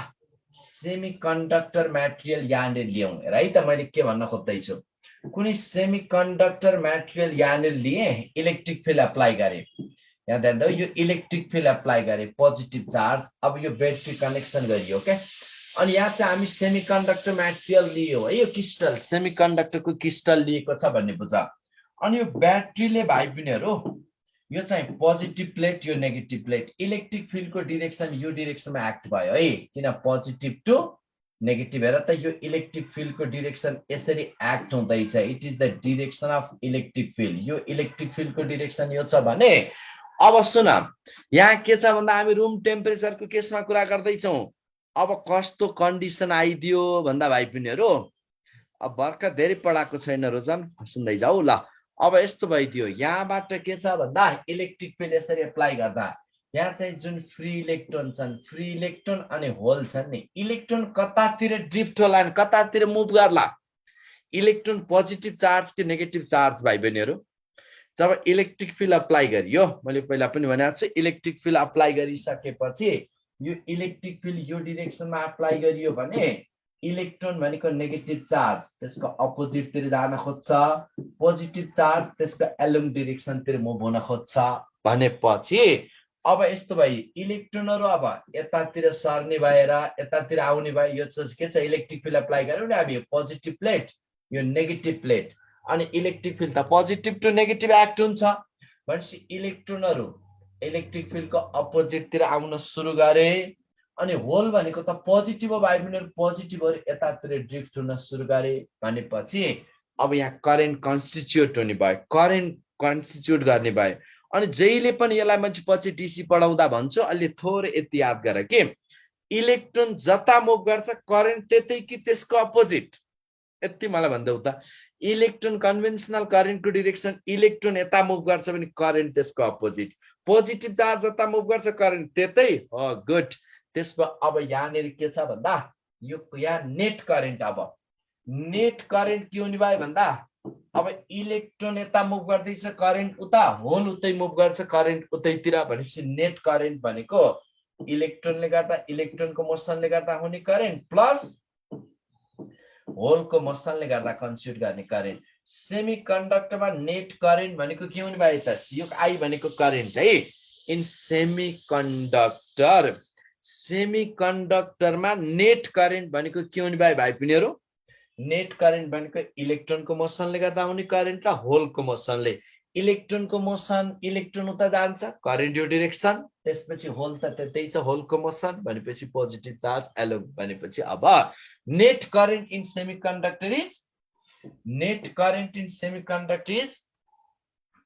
सेमिकन्डक्टर मटेरियल यहाँनिर ल्याउँ हेर है त मैले के भन्न खोज्दैछु कुनै सेमिकन्डक्टर मटेरियल यहाँनिर लिए इलेक्ट्रिक फिल्ड अप्लाई गरे यहाँ देख्दा यो इलेक्ट्रिक फिल्ड अप्लाई गरे पोजिटिभ चार्ज अब यो ब्याट्री कनेक्सन गरियो के अनि यहाँ चाहिँ हामी सेमिकन्डक्टर मटेरियल लियो है यो क्रिस्टल सेमिकन्डक्टरको क्रिस्टल लिएको छ भन्ने बुझ अनि यो ब्याट्रीले भाइ बहिनीहरु यो चाहिँ पोजिटिभ प्लेट यो नेगेटिभ प्लेट इलेक्ट्रिक फिल्डको डाइरेक्सन यो डाइरेक्सनमा एक्ट भयो है किन पोजिटिभ टु नेगेटिभ हेर त यो इलेक्ट्रिक फिल्डको डाइरेक्सन यसरी एक्ट हुँदैछ it is the direction of electric field यो इलेक्ट्रिक फिल्डको डाइरेक्सन यो छ भने अब सुन यहाँ के छ भन्दा हामी रुम टेम्परेचरको केसमा कुरा गर्दै छौं अब कस्तो कन्डिसन आइदियो भन्दा भाइ बहिनीहरु अब भर्खर धेरै पढाएको छैन रोजन सुन्दै जाऊ ल अब यस्तो भइदियो यहाँबाट के छ भन्दा इलेक्ट्रिक फिल्ड यसरी अप्लाई गर्दा यहाँ चाहिँ जुन फ्री इलेक्ट्रोन छन् फ्री इलेक्ट्रोन अनि होल छन् नि इलेक्ट्रोन कतातिर ड्रिफ्ट होला कतातिर मुभ गर्ला इलेक्ट्रोन पोजिटिभ चार्ज कि नेगेटिभ चार्ज भाइ बहिनीहरु जब इलेक्ट्रिक फिल्ड अप्लाई गरियो मैले पहिला पनि भनेको छु इलेक्ट्रिक फिल्ड अप्लाई गरिसकेपछि यो इलेक्ट्रिक फिल्ड यो डाइरेक्सनमा अप्लाई गरियो भने इलेक्ट्रोन भनेको नेगेटिभ चार्ज त्यसको अपोजिटतिर जान खोज्छ, पोजिटिभ चार्ज त्यसको एलोङ डिरेक्सनतिर मुभ हुन खोज्छ भनेपछि अब यस्तो भयो इलेक्ट्रोनहरु अब यतातिर सर्ने भएर यतातिर आउने भयो। यो चाहिँ के छ इलेक्ट्रिक फिल्ड अप्लाई गर्यो नि हामी, यो पोजिटिभ प्लेट यो नेगेटिभ प्लेट, अनि इलेक्ट्रिक फिल्ड त पोजिटिभ टु नेगेटिभ एक्ट हुन्छ भनेपछि इलेक्ट्रोनहरु इलेक्ट्रिक फिल्डको अपोजिटतिर आउन सुरु गरे, अनि होल भनेको त पोजिटिभ हो भाइबहरुहरु, पोजिटिभहरु यतातिर ड्रिफ्ट हुन सुरु गरे भनेपछि अब यहाँ करेन्ट कन्स्टिट्युट हुने भयो, करेन्ट कन्स्टिट्युट गर्ने भयो। अनि जहिले पनि यसलाई मान्छे पछि डीसी पढाउँदा भन्छु, अलि थोरै यति याद गर के इलेक्ट्रोन जता मुभ गर्छ करेन्ट त्यतै कि त्यसको अपोजिट, यति मलाई भन्दै त इलेक्ट्रोन कन्भेन्सनल करेन्टको डिरेक्सन इलेक्ट्रोन यता मुभ गर्छ भने करेन्ट त्यसको अपोजिट, पोजिटिभ चार्ज जता मुभ गर्छ करेन्ट त्यतै हो। गुड। त्यसमा अब यहाँनिर के छ भन्दा यो यहाँ नेट करेन्ट, अब नेट करेन्ट के हुने भयो भन्दा अब इलेक्ट्रोन यता मुभ गर्दैछ करेन्ट उता, होल उतै मुभ गर्छ करेन्ट उतैतिर भनेपछि नेट करेन्ट भनेको इलेक्ट्रोनले गर्दा इलेक्ट्रोनको मोसनले गर्दा हुने करेन्ट प्लस होलको मोसनले गर्दा कन्स्टिट्युट गर्ने करेन्ट। सेमी कन्डक्टरमा नेट करेन्ट भनेको के हुने भयो त यो आई भनेको करेन्ट है इन सेमी कन्डक्टर, सेमी कन्डक्टरमा नेट करेन्ट भनेको के हुने भयो भाइ पिनीहरु, नेट करेन्ट भनेको इलेक्ट्रोनको मोसनले गर्दा हुने करेन्ट र होलको मोसनले, इलेक्ट्रोनको मोसन इलेक्ट्रोन उता जान्छ करेन्ट यो डिरेक्सन, त्यसपछि होल त त्यतै छ होलको मोसन भनेपछि पोजिटिभ चार्ज एलोङ भनेपछि अब net current in semiconductor is net current in semiconductor is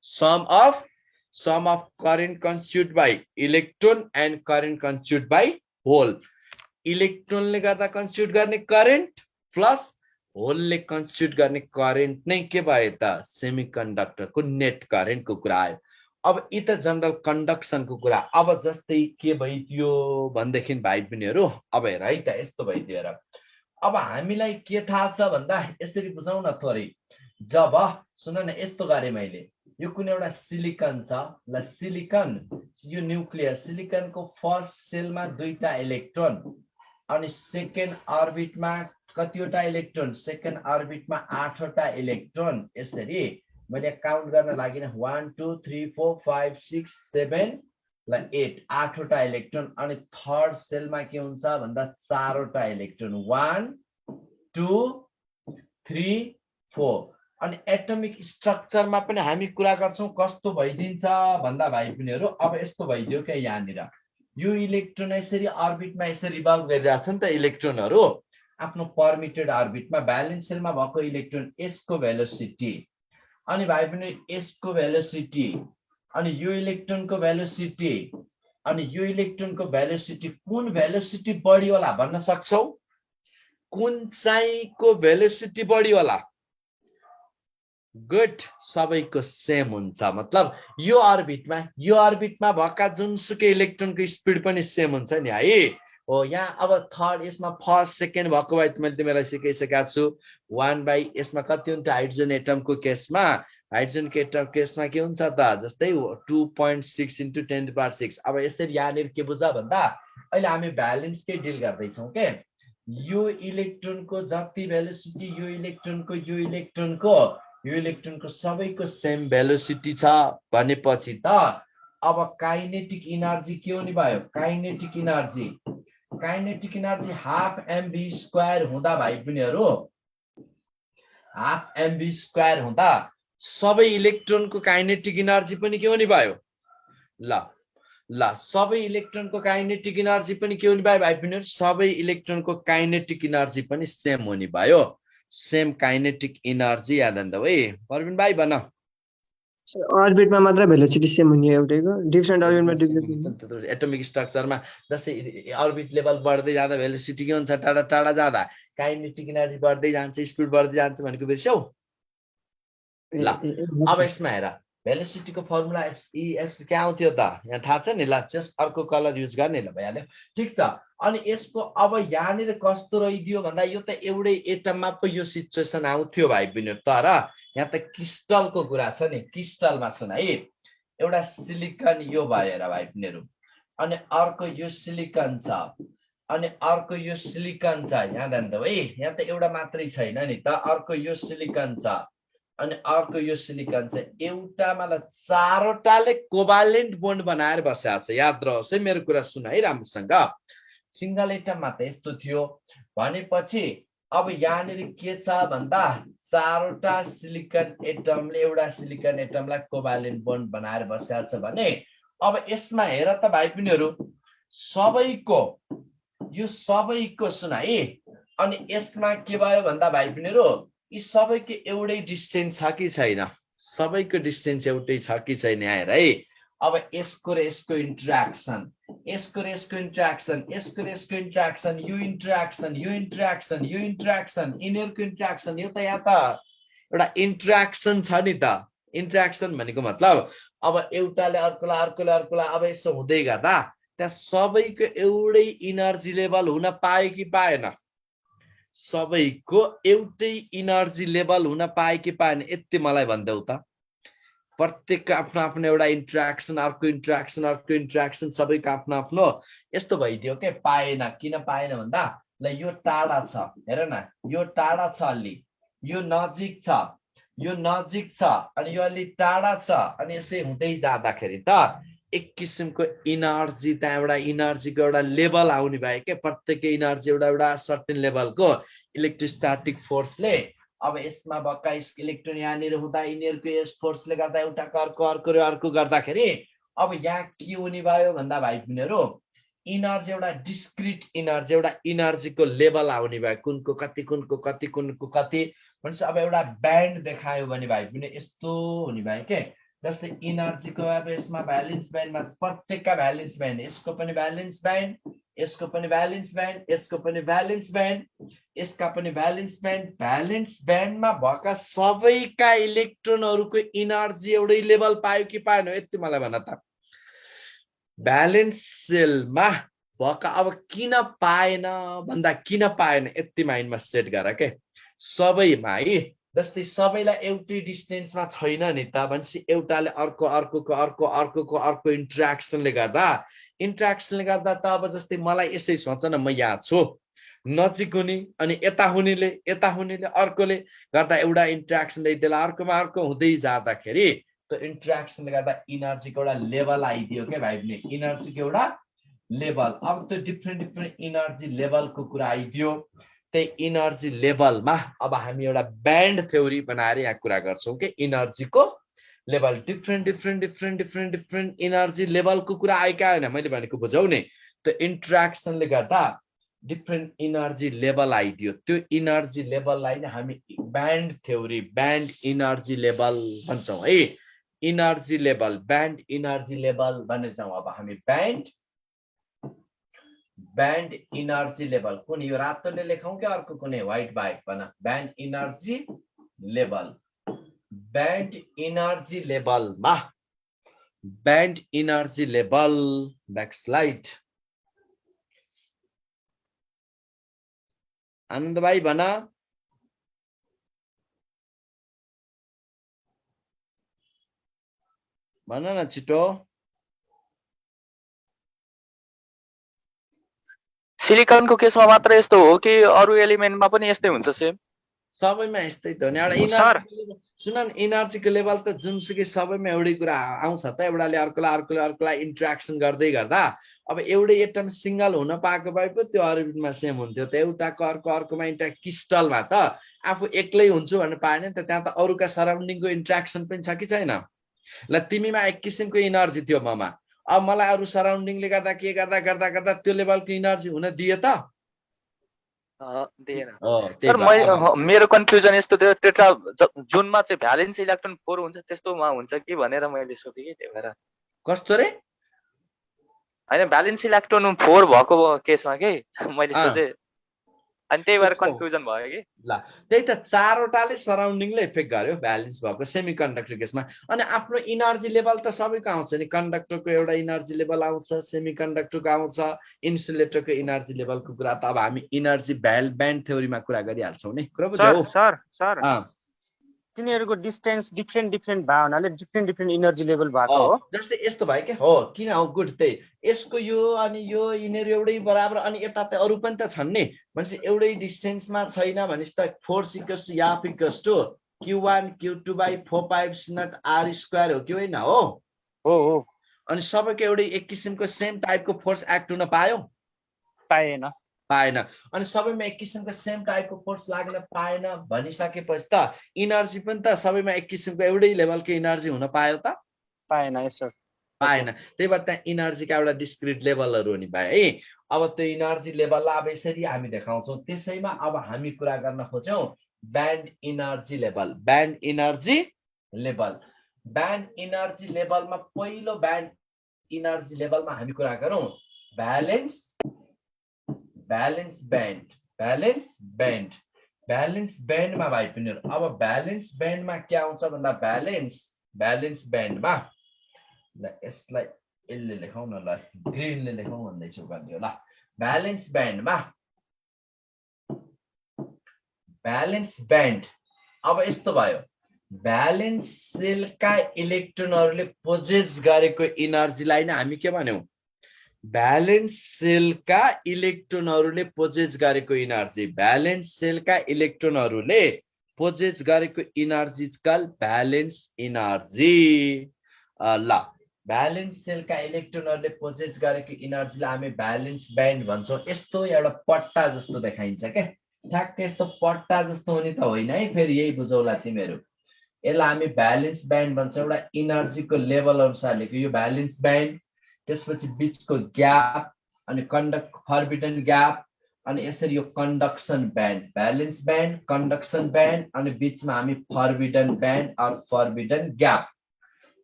sum of current constitute by electron and current constitute by hole. इलेक्ट्रोनले गर्दा कन्स्टिट्युट गर्ने करेन्ट प्लस होलले कन्स्टिट्युट गर्ने करेन्ट नै के भयो त सेमीकन्डक्टरको नेट करेन्टको कुरा आयो। अब यी त जनरल कन्डक्सनको कुरा। अब जस्तै के भइदियो भन्देखि भाइ बहिनीहरु अब हेर है त यस्तो भइदियो र अब हामीलाई के थाहा छ भन्दा यसरी बुझाउँ न थोरै। जब सुन न यस्तो गरे मैले, यो कुनै एउटा सिलिकन छ ल, सिलिकन यो न्यूक्लियस, सिलिकनको फर्स्ट सेलमा 2टा इलेक्ट्रोन अनि सेकेन्ड अर्बिटमा कतिवटा इलेक्ट्रोन, सेकेन्ड अर्बिटमा 8वटा इलेक्ट्रोन, यसरी मैले काउन्ट गर्न लागिन 1 2 3 4 5 6 7 ल 8 8वटा इलेक्ट्रोन, अनि थर्ड सेलमा के हुन्छ भन्दा 4वटा इलेक्ट्रोन 1 2 3 4। अनि एटमिक स्ट्रक्चरमा पनि हामी कुरा गर्छौं कस्तो भइदिन्छ भन्दा भाइ बहिनीहरु अब यस्तो भइदियो के यहाँनिर यो इलेक्ट्रोन यसरी अर्बिटमा यसरी रिभल्भ गरिरहेछ नि त इलेक्ट्रोनहरु आफ्नो परमिटेड अर्बिटमा, भ्यालेन्स सेलमा भएको इलेक्ट्रोन यसको भेलोसिटी अनि भाइ बहिनी यसको भेलोसिटी अनि यो इलेक्ट्रोनको भेलोसिटी अनि यो इलेक्ट्रोनको भेलोसिटी कुन भेलोसिटी बढी होला भन्न सक्छौ? कुन चाहिँको भेलोसिटी बढी होला? गुड, सबैको सेम हुन्छ। मतलब यो अर्बिटमा भएका जुनसुकै इलेक्ट्रोनको स्पिड पनि सेम हुन्छ नि है। हो यहाँ अब थर्ड यसमा फर्स्ट सेकेन्ड भएको भए मैले तिमीलाई सिकाइसकेको छु 1 यसमा कति हुन्छ हाइड्रोजन एटमको केसमा, हाइड्रोजनको एटम केसमा के हुन्छ त जस्तै 2.6 × 10⁶। अब यसरी यहाँनिर के बुझ भन्दा अहिले हामी भ्यालेन्सकै डिल गर्दैछौँ के, यो इलेक्ट्रोनको जति भेलोसिटी यो इलेक्ट्रोनको सबैको सेम भेलोसिटी छ भनेपछि त अब काइनेटिक इनर्जी के हुने भयो? काइनेटिक इनर्जी हाफ mv² हुँदा भाइ बहिनीहरु, हाफ mv² हुँदा सबै इलेक्ट्रोनको काइनेटिक इनर्जी पनि के हुने भयो? ल सबै इलेक्ट्रोनको काइनेटिक इनर्जी पनि के हुने भयो भाइ बहिनीहरु? सबै इलेक्ट्रोनको काइनेटिक इनर्जी पनि सेम हुने भयो। सेम काइनेटिक इनर्जी याद अन्त है परबिन भाइ भन। अर्बिटमा मात्र भेलोसिटी सेम हुने एउटैको, डिफरेन्ट अर्बिटमा डिफरेन्ट। एटमिक स्ट्रक्चरमा जस्तै अर्बिट लेभल बढ्दै जाँदा भेलोसिटी के हुन्छ? टाढा टाढा जाँदा काइनेटिक इनर्जी बढ्दै जान्छ, स्पिड बढ्दै जान्छ भनेको बिर्स्यौ? ल अब यसमा हेर भेलोसिटीको फर्मुला एफ के आउँथ्यो त यहाँ थाहा छ नि? ल जस्ट अर्को कलर युज गर्ने ल भइहाल्यो, ठीक छ। अनि यसको अब यहाँनिर कस्तो रहिदियो भन्दा यो त एउटै एटममा पो यो सिचुएसन आउँथ्यो भाइ बहिनीहरु, तर यहाँ त क्रिस्टलको कुरा छ नि। क्रिस्टलमा सुन है, एउटा सिलिकन यो भयो हेर भाइ बहिनीहरु, अनि अर्को यो सिलिकन छ, अनि अर्को यो सिलिकन छ यहाँ ध्यान दिऊ है यहाँ त एउटा मात्रै छैन नि त अर्को यो सिलिकन छ अनि अर्को यो सिलिकन छ एउटामा ल चारवटाले कोभालेन्ट बोन्ड बनाएर बसेको छ याद रहोस् है मेरो कुरा सुन है राम्रोसँग सिंगल एटममा त यस्तो थियो भनेपछि अब यहाँनिर के छ भन्दा चारवटा सिलिकन एटमले एउटा सिलिकन एटमलाई कोभालेन्ट बोन्ड बनाएर बसेको छ भने अब यसमा हेर त भाइ बहिनीहरु सबैको यो सबैको सुन है अनि यसमा के भयो भन्दा भाइ बहिनीहरु यी सबैको एउटै डिस्टेन्स छ कि छैन सबैको डिस्टेन्स एउटै छ कि छैन हेर है अब यसको र यसको इन्टरेक्सन यसको र यसको इन्टरेक्सन यसको र यसको इन्टरेक्सन यो इन्टरेक्सन यो इन्टरेक्सन यो इन्टरेक्सन यिनीहरुको इन्टरेक्सन यो त यहाँ त एउटा इन्टरेक्सन छ नि त इन्टरेक्सन भनेको मतलब अब एउटाले अर्कोलाई अर्कोले अर्कोलाई अब यसो हुँदै गर्दा त्यहाँ सबैको एउटै इनर्जी लेभल हुन पायो कि पाएन सबैको एउटै इनर्जी लेभल हुन पायो कि पाएन यति मलाई भन्देऊ त प्रत्येकको आफ्नो आफ्नो एउटा इन्टरेक्सन अर्को इन्टरेक्सन सबैको आफ्नो आफ्नो यस्तो भइदियो के पाएन किन पाएन भन्दा ल यो टाढा छ हेर न यो टाढा छ अलि यो नजिक छ अनि यो अलि टाढा छ अनि यसै हुँदै जाँदाखेरि त एक किसिमको इनर्जी त्यहाँ एउटा इनर्जीको एउटा लेभल आउने भयो के प्रत्येक इनर्जी एउटा सर्टेन लेभलको इलेक्ट्रोस्टैटिक फोर्सले अब यसमा भएका इलेक्ट्रोन यहाँनिर हुँदा यिनीहरुको यस फोर्सले गर्दा एउटाको अर्को गर्दाखेरि अब यहाँ के हुने भयो भन्दा भाइ बहिनीहरु इनर्जी एउटा डिस्क्रिट इनर्जी एउटा इनर्जीको लेभल आउने भयो कुनको कति भनेपछि अब एउटा ब्यान्ड देखायो भने भाइ बहिनी यस्तो हुने भयो के जस्तै इनर्जीको अब यसमा भ्यालेन्स ब्यान्डमा प्रत्येकका भ्यालेन्स ब्यान्ड यसको पनि भ्यालेन्स ब्यान्ड यसको पनि भ्यालेन्स ब्यान्ड यसको पनि भ्यालेन्स ब्यान्ड यसका पनि भ्यालेन्स ब्यान्डमा भएका सबैका इलेक्ट्रोनहरुको इनर्जी एउटै लेभल पायो कि पाएन यति मलाई भन त भ्यालेन्स सेलमा भएका अब किन पाएन भन्दा किन पाएन यति माइन्डमा सेट गर के सबैमा है जस्तै सबैलाई एउटै डिस्टेन्समा छैन नि त भनेपछि एउटाले अर्को इन्टरेक्सनले गर्दा त अब जस्तै मलाई यसै सोच न म यहाँ छु नजिक हुने अनि यता हुनेले अर्कोले गर्दा एउटा इन्टरेक्सनले त्यसलाई अर्कोमा अर्को हुँदै जाँदाखेरि त्यो इन्टरेक्सनले गर्दा इनर्जीको एउटा लेभल आइदियो के भाइ बहिनी इनर्जीको एउटा लेभल अब त्यो डिफ्रेन्ट इनर्जी लेभलको कुरा आइदियो त्यही इनर्जी लेभलमा अब हामी एउटा ब्यान्ड थ्योरी बनाएर यहाँ कुरा गर्छौं के इनर्जीको लेभल डिफ्रेन्ट इनर्जी लेभलको कुरा आएका हैन मैले भनेको बुझाउ नि त्यो इन्टरेक्सनले गर्दा डिफ्रेन्ट इनर्जी लेभल आइदियो त्यो इनर्जी लेभललाई नै हामी band theory band energy level भन्छौं है energy level band energy level भन्छौं अब हामी ब्यान्ड इनर्जी लेभल कुन यो रातोले लेखौं कि अर्को कुनै व्हाइट बाहेक भन ब्यान्ड इनर्जी लेभलमा ब्यान्ड इनर्जी लेभल ब्याकस्लाइड आनन्द भाइ भन न छिटो सिलिकनको केसमा मात्र यस्तो हो कि अरु एलिमेन्टमा पनि यस्तै हुन्छ सेम सबैमा यस्तै त नि एउटा इनर्जी सुन न इनर्जीको लेभल त जुनसुकै सबैमा एउटै कुरा आउँछ त एउटाले अर्कोलाई इन्टरेक्सन गर्दै गर्दा अब एउटै एटम सिंगल हुन पाएको भए पो त्यो अर्बिटमा सेम हुन्थ्यो त एउटाको अर्कोमा क्रिस्टलमा त आफू एक्लै हुन्छु भन्नु पाएन नि त त्यहाँ त अरूका सराउन्डिङको इन्टरेक्सन पनि छ कि छैन ल तिमीमा एक किसिमको इनर्जी थियो ममा अब मलाई अरु सराउन्डिङले गर्दा के गर्दा त्यो लेभलको इनर्जी हुन दिए त दिएन सर मेरो कन्फ्युजन यस्तो थियो टेट्रा जुनमा चाहिँ भ्यालेन्स इलेक्ट्रोन 4 हुन्छ त्यस्तोमा हुन्छ कि भनेर मैले सोधेँ कि त्यही भएर कस्तो रे हैन भ्यालेन्स इलेक्ट्रोन 4 भएको केसमा के मैले सोधेँ अनि त्यही भएर कन्फ्युजन भयो कि ल त्यही त चारवटाले सराउन्डिङले इफेक्ट गर्यो भ्यालेन्स भएको सेमिकन्डक्टर केसमा अनि आफ्नो इनर्जी लेभल त सबैको आउँछ नि कन्डक्टरको एउटा इनर्जी लेभल आउँछ सेमिकन्डक्टरको आउँछ इन्सुलेटरको इनर्जी लेभलको कुरा त अब हामी इनर्जी ब्यान्ड थ्योरीमा कुरा गरिहाल्छौं नि कुरा बुझ्यौ सर तिनीहरूको डिस्टेन्स डिफ्रेन्ट डिफ्रेन्ट भयो हुनाले डिफ्रेन्ट डिफ्रेन्ट इनर्जी लेभल भएको हो। जस्तै यस्तो भयो क्या हो, किन हो गुड त्यही यसको यो अनि यो यिनीहरू एउटै बराबर अनि यता त अरू पनि त छन् नि भनेपछि एउटै डिस्टेन्समा छैन भनेपछि त फोर्स इक्वल्स टु याफ equals to Q1 Q2 by 4 5 naught R square हो कि होइन हो? हो अनि सबैको एउटै एक किसिमको सेम टाइपको फोर्स एक्ट हुन पायो? पाएन। अनि सबैमा एक किसिमको सेम टाइपको फोर्स लाग्न पाएन भनिसकेपछि त इनर्जी पनि त सबैमा एक किसिमको एउटै लेभलको इनर्जी हुन पायो त? पाएन। यस सर पाएन। त्यही भएर त्यहाँ इनर्जीका एउटा डिस्क्रिट लेभलहरू हुने भयो है। अब त्यो इनर्जी लेभललाई अब यसरी हामी देखाउँछौँ। त्यसैमा अब हामी कुरा गर्न खोज्यौँ band energy level. Band energy level, band energy लेभलमा पहिलो ब्यान्ड इनर्जी लेभलमा हामी कुरा गरौँ ब्यालेन्स ब्यान्ड। ब्यालेन्स ब्यान्डमा भाइ पनि अब ब्यालेन्स ब्यान्डमा के आउँछ भन्दा ब्यालेन्स ब्यान्डमा ल यसलाई यसले लेखौँ न, ल ग्रिनले लेखौँ भन्दैछु भन्यो ल। ब्यालेन्स ब्यान्ड अब यस्तो भयो ब्यालेन्स सेलका इलेक्ट्रोनहरूले पोजेस गरेको इनर्जीलाई नै हामी के भन्यौँ? ब्यालेन्स सेलका इलेक्ट्रोनहरूले पोजेस गरेको इनर्जी। ब्यालेन्स सेलका इलेक्ट्रोनहरूले पोजेस गरेको इनर्जी कल ब्यालेन्स इनर्जी। ल ब्यालेन्स सेलका इलेक्ट्रोनहरूले पोजेस गरेको इनर्जीलाई हामी ब्यालेन्स ब्यान्ड भन्छौँ। यस्तो एउटा पट्टा जस्तो देखाइन्छ क्या, ठ्याक्कै यस्तो पट्टा जस्तो हुने त होइन है, फेरि यही बुझौला तिमीहरू। यसलाई हामी ब्यालेन्स ब्यान्ड भन्छौँ। एउटा इनर्जीको लेभल अनुसार लेख्यो यो ब्यालेन्स ब्यान्ड। त्यसपछि बिचको ग्याप अनि फर्बिडन ग्याप अनि यसरी यो conduction band. Valence band, conduction band अनि बिचमा हामी forbidden band or forbidden gap.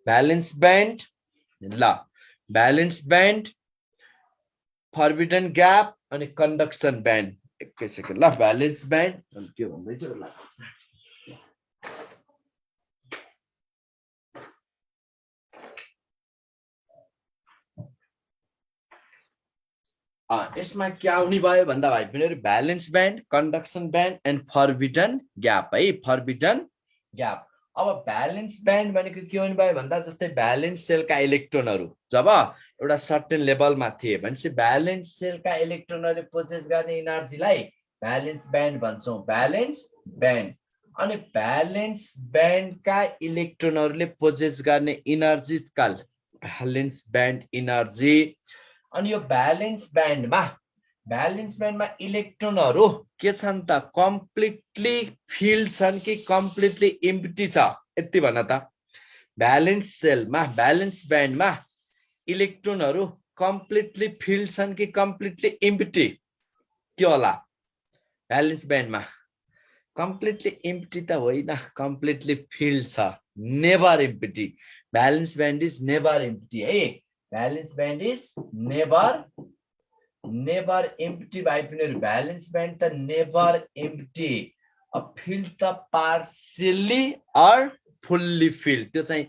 Valence band ल ब्यालेन्स ब्यान्ड, फर्बिडन ग्याप अनि कन्डक्सन ब्यान्ड। एकै सेकेन्ड ल ब्यालेन्स ब्यान्ड के भन्दैछ ल यसमा के आउने भयो भन्दा भाइ पनि valence band, conduction band and forbidden gap है, फर्बिडन ग्याप। अब ब्यालेन्स ब्यान्ड भनेको के हुने भयो भन्दा जस्तै ब्यालेन्स सेलका इलेक्ट्रोनहरू जब एउटा सर्टेन लेभलमा थिए भनेपछि ब्यालेन्स सेलका इलेक्ट्रोनहरूले पोजेस गर्ने इनर्जीलाई ब्यालेन्स ब्यान्ड भन्छौँ। ब्यालेन्स ब्यान्ड अनि ब्यालेन्स ब्यान्डका इलेक्ट्रोनहरूले पोजेस गर्ने इनर्जी काल ब्यालेन्स ब्यान्ड इनर्जी। अनि यो ब्यालेन्स ब्यान्डमा इलेक्ट्रोनहरू के छन् त? कम्प्लिटली फिल्ड छन् कि कम्प्लिटली इम्प्टी छ? यति भन त। ब्यालेन्स ब्यान्डमा इलेक्ट्रोनहरू कम्प्लिटली फिल्ड छन् कि कम्प्लिटली इम्प्टी? के होला? ब्यालेन्स ब्यान्डमा कम्प्लिटली इम्प्टी त होइन, कम्प्लिटली फिल्ड छ, never empty. Valence band is never empty है। Valence band is never empty भाइ पनि ब्यालेन्स ब्यान्ड त नेभर इम्प्टी। फिल्ड त पार्सियली अर फुल्ली फिल्ड, त्यो चाहिँ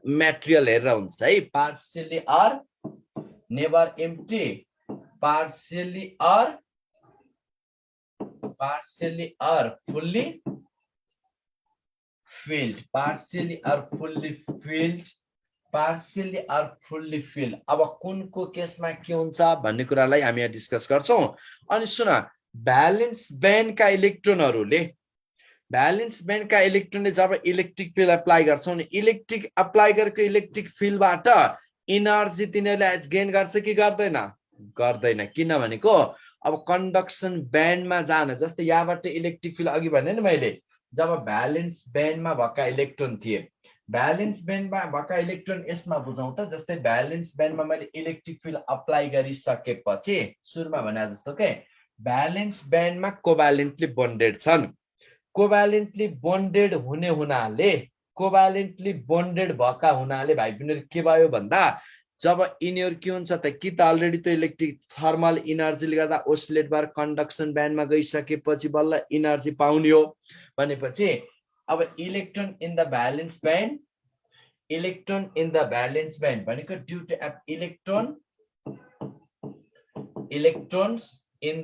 मेटेरियल हेरेर हुन्छ है। Partially or never empty, partially or fully filled, partially or fully filled, partially or fully filled. अब कुनको केसमा के हुन्छ भन्ने कुरालाई हामी यहाँ डिस्कस गर्छौँ। अनि सुन ब्यालेन्स ब्यान्डका इलेक्ट्रोनले जब इलेक्ट्रिक फिल्ड अप्लाई गर्छौँ नि, इलेक्ट्रिक अप्लाई गरेको इलेक्ट्रिक फिल्डबाट इनर्जी तिनीहरूले गेन गर्छ कि गर्दैन? गर्दैन। किन भनेको अब कन्डक्सन ब्यान्डमा जान, जस्तै यहाँबाट इलेक्ट्रिक फिल्ड अघि भने नि मैले, जब ब्यालेन्स ब्यान्डमा भएका इलेक्ट्रोन थिए, ब्यालेन्स ब्यान्डमा भएका इलेक्ट्रोन यसमा बुझौँ त। जस्तै ब्यालेन्स ब्यान्डमा मैले इलेक्ट्रिक फिल्ड अप्लाई गरिसकेपछि सुरुमा भने जस्तो के ब्यालेन्स ब्यान्डमा कोभ्यालेन्टली बोन्डेड छन्। कोभ्यालेन्टली बोन्डेड हुने हुनाले, कोभ्यालेन्टली बोन्डेड भएका हुनाले भाइ पनि के भयो भन्दा जब यिनीहरू के हुन्छ त कि त अलरेडी त्यो इलेक्ट्रिक थर्मल इनर्जीले गर्दा ओसिलेट भएर कन्डक्सन ब्यान्डमा गइसकेपछि बल्ल इनर्जी पाउने हो भनेपछि अब electron in the valence band, electron in the valence band भनेको due to electrons in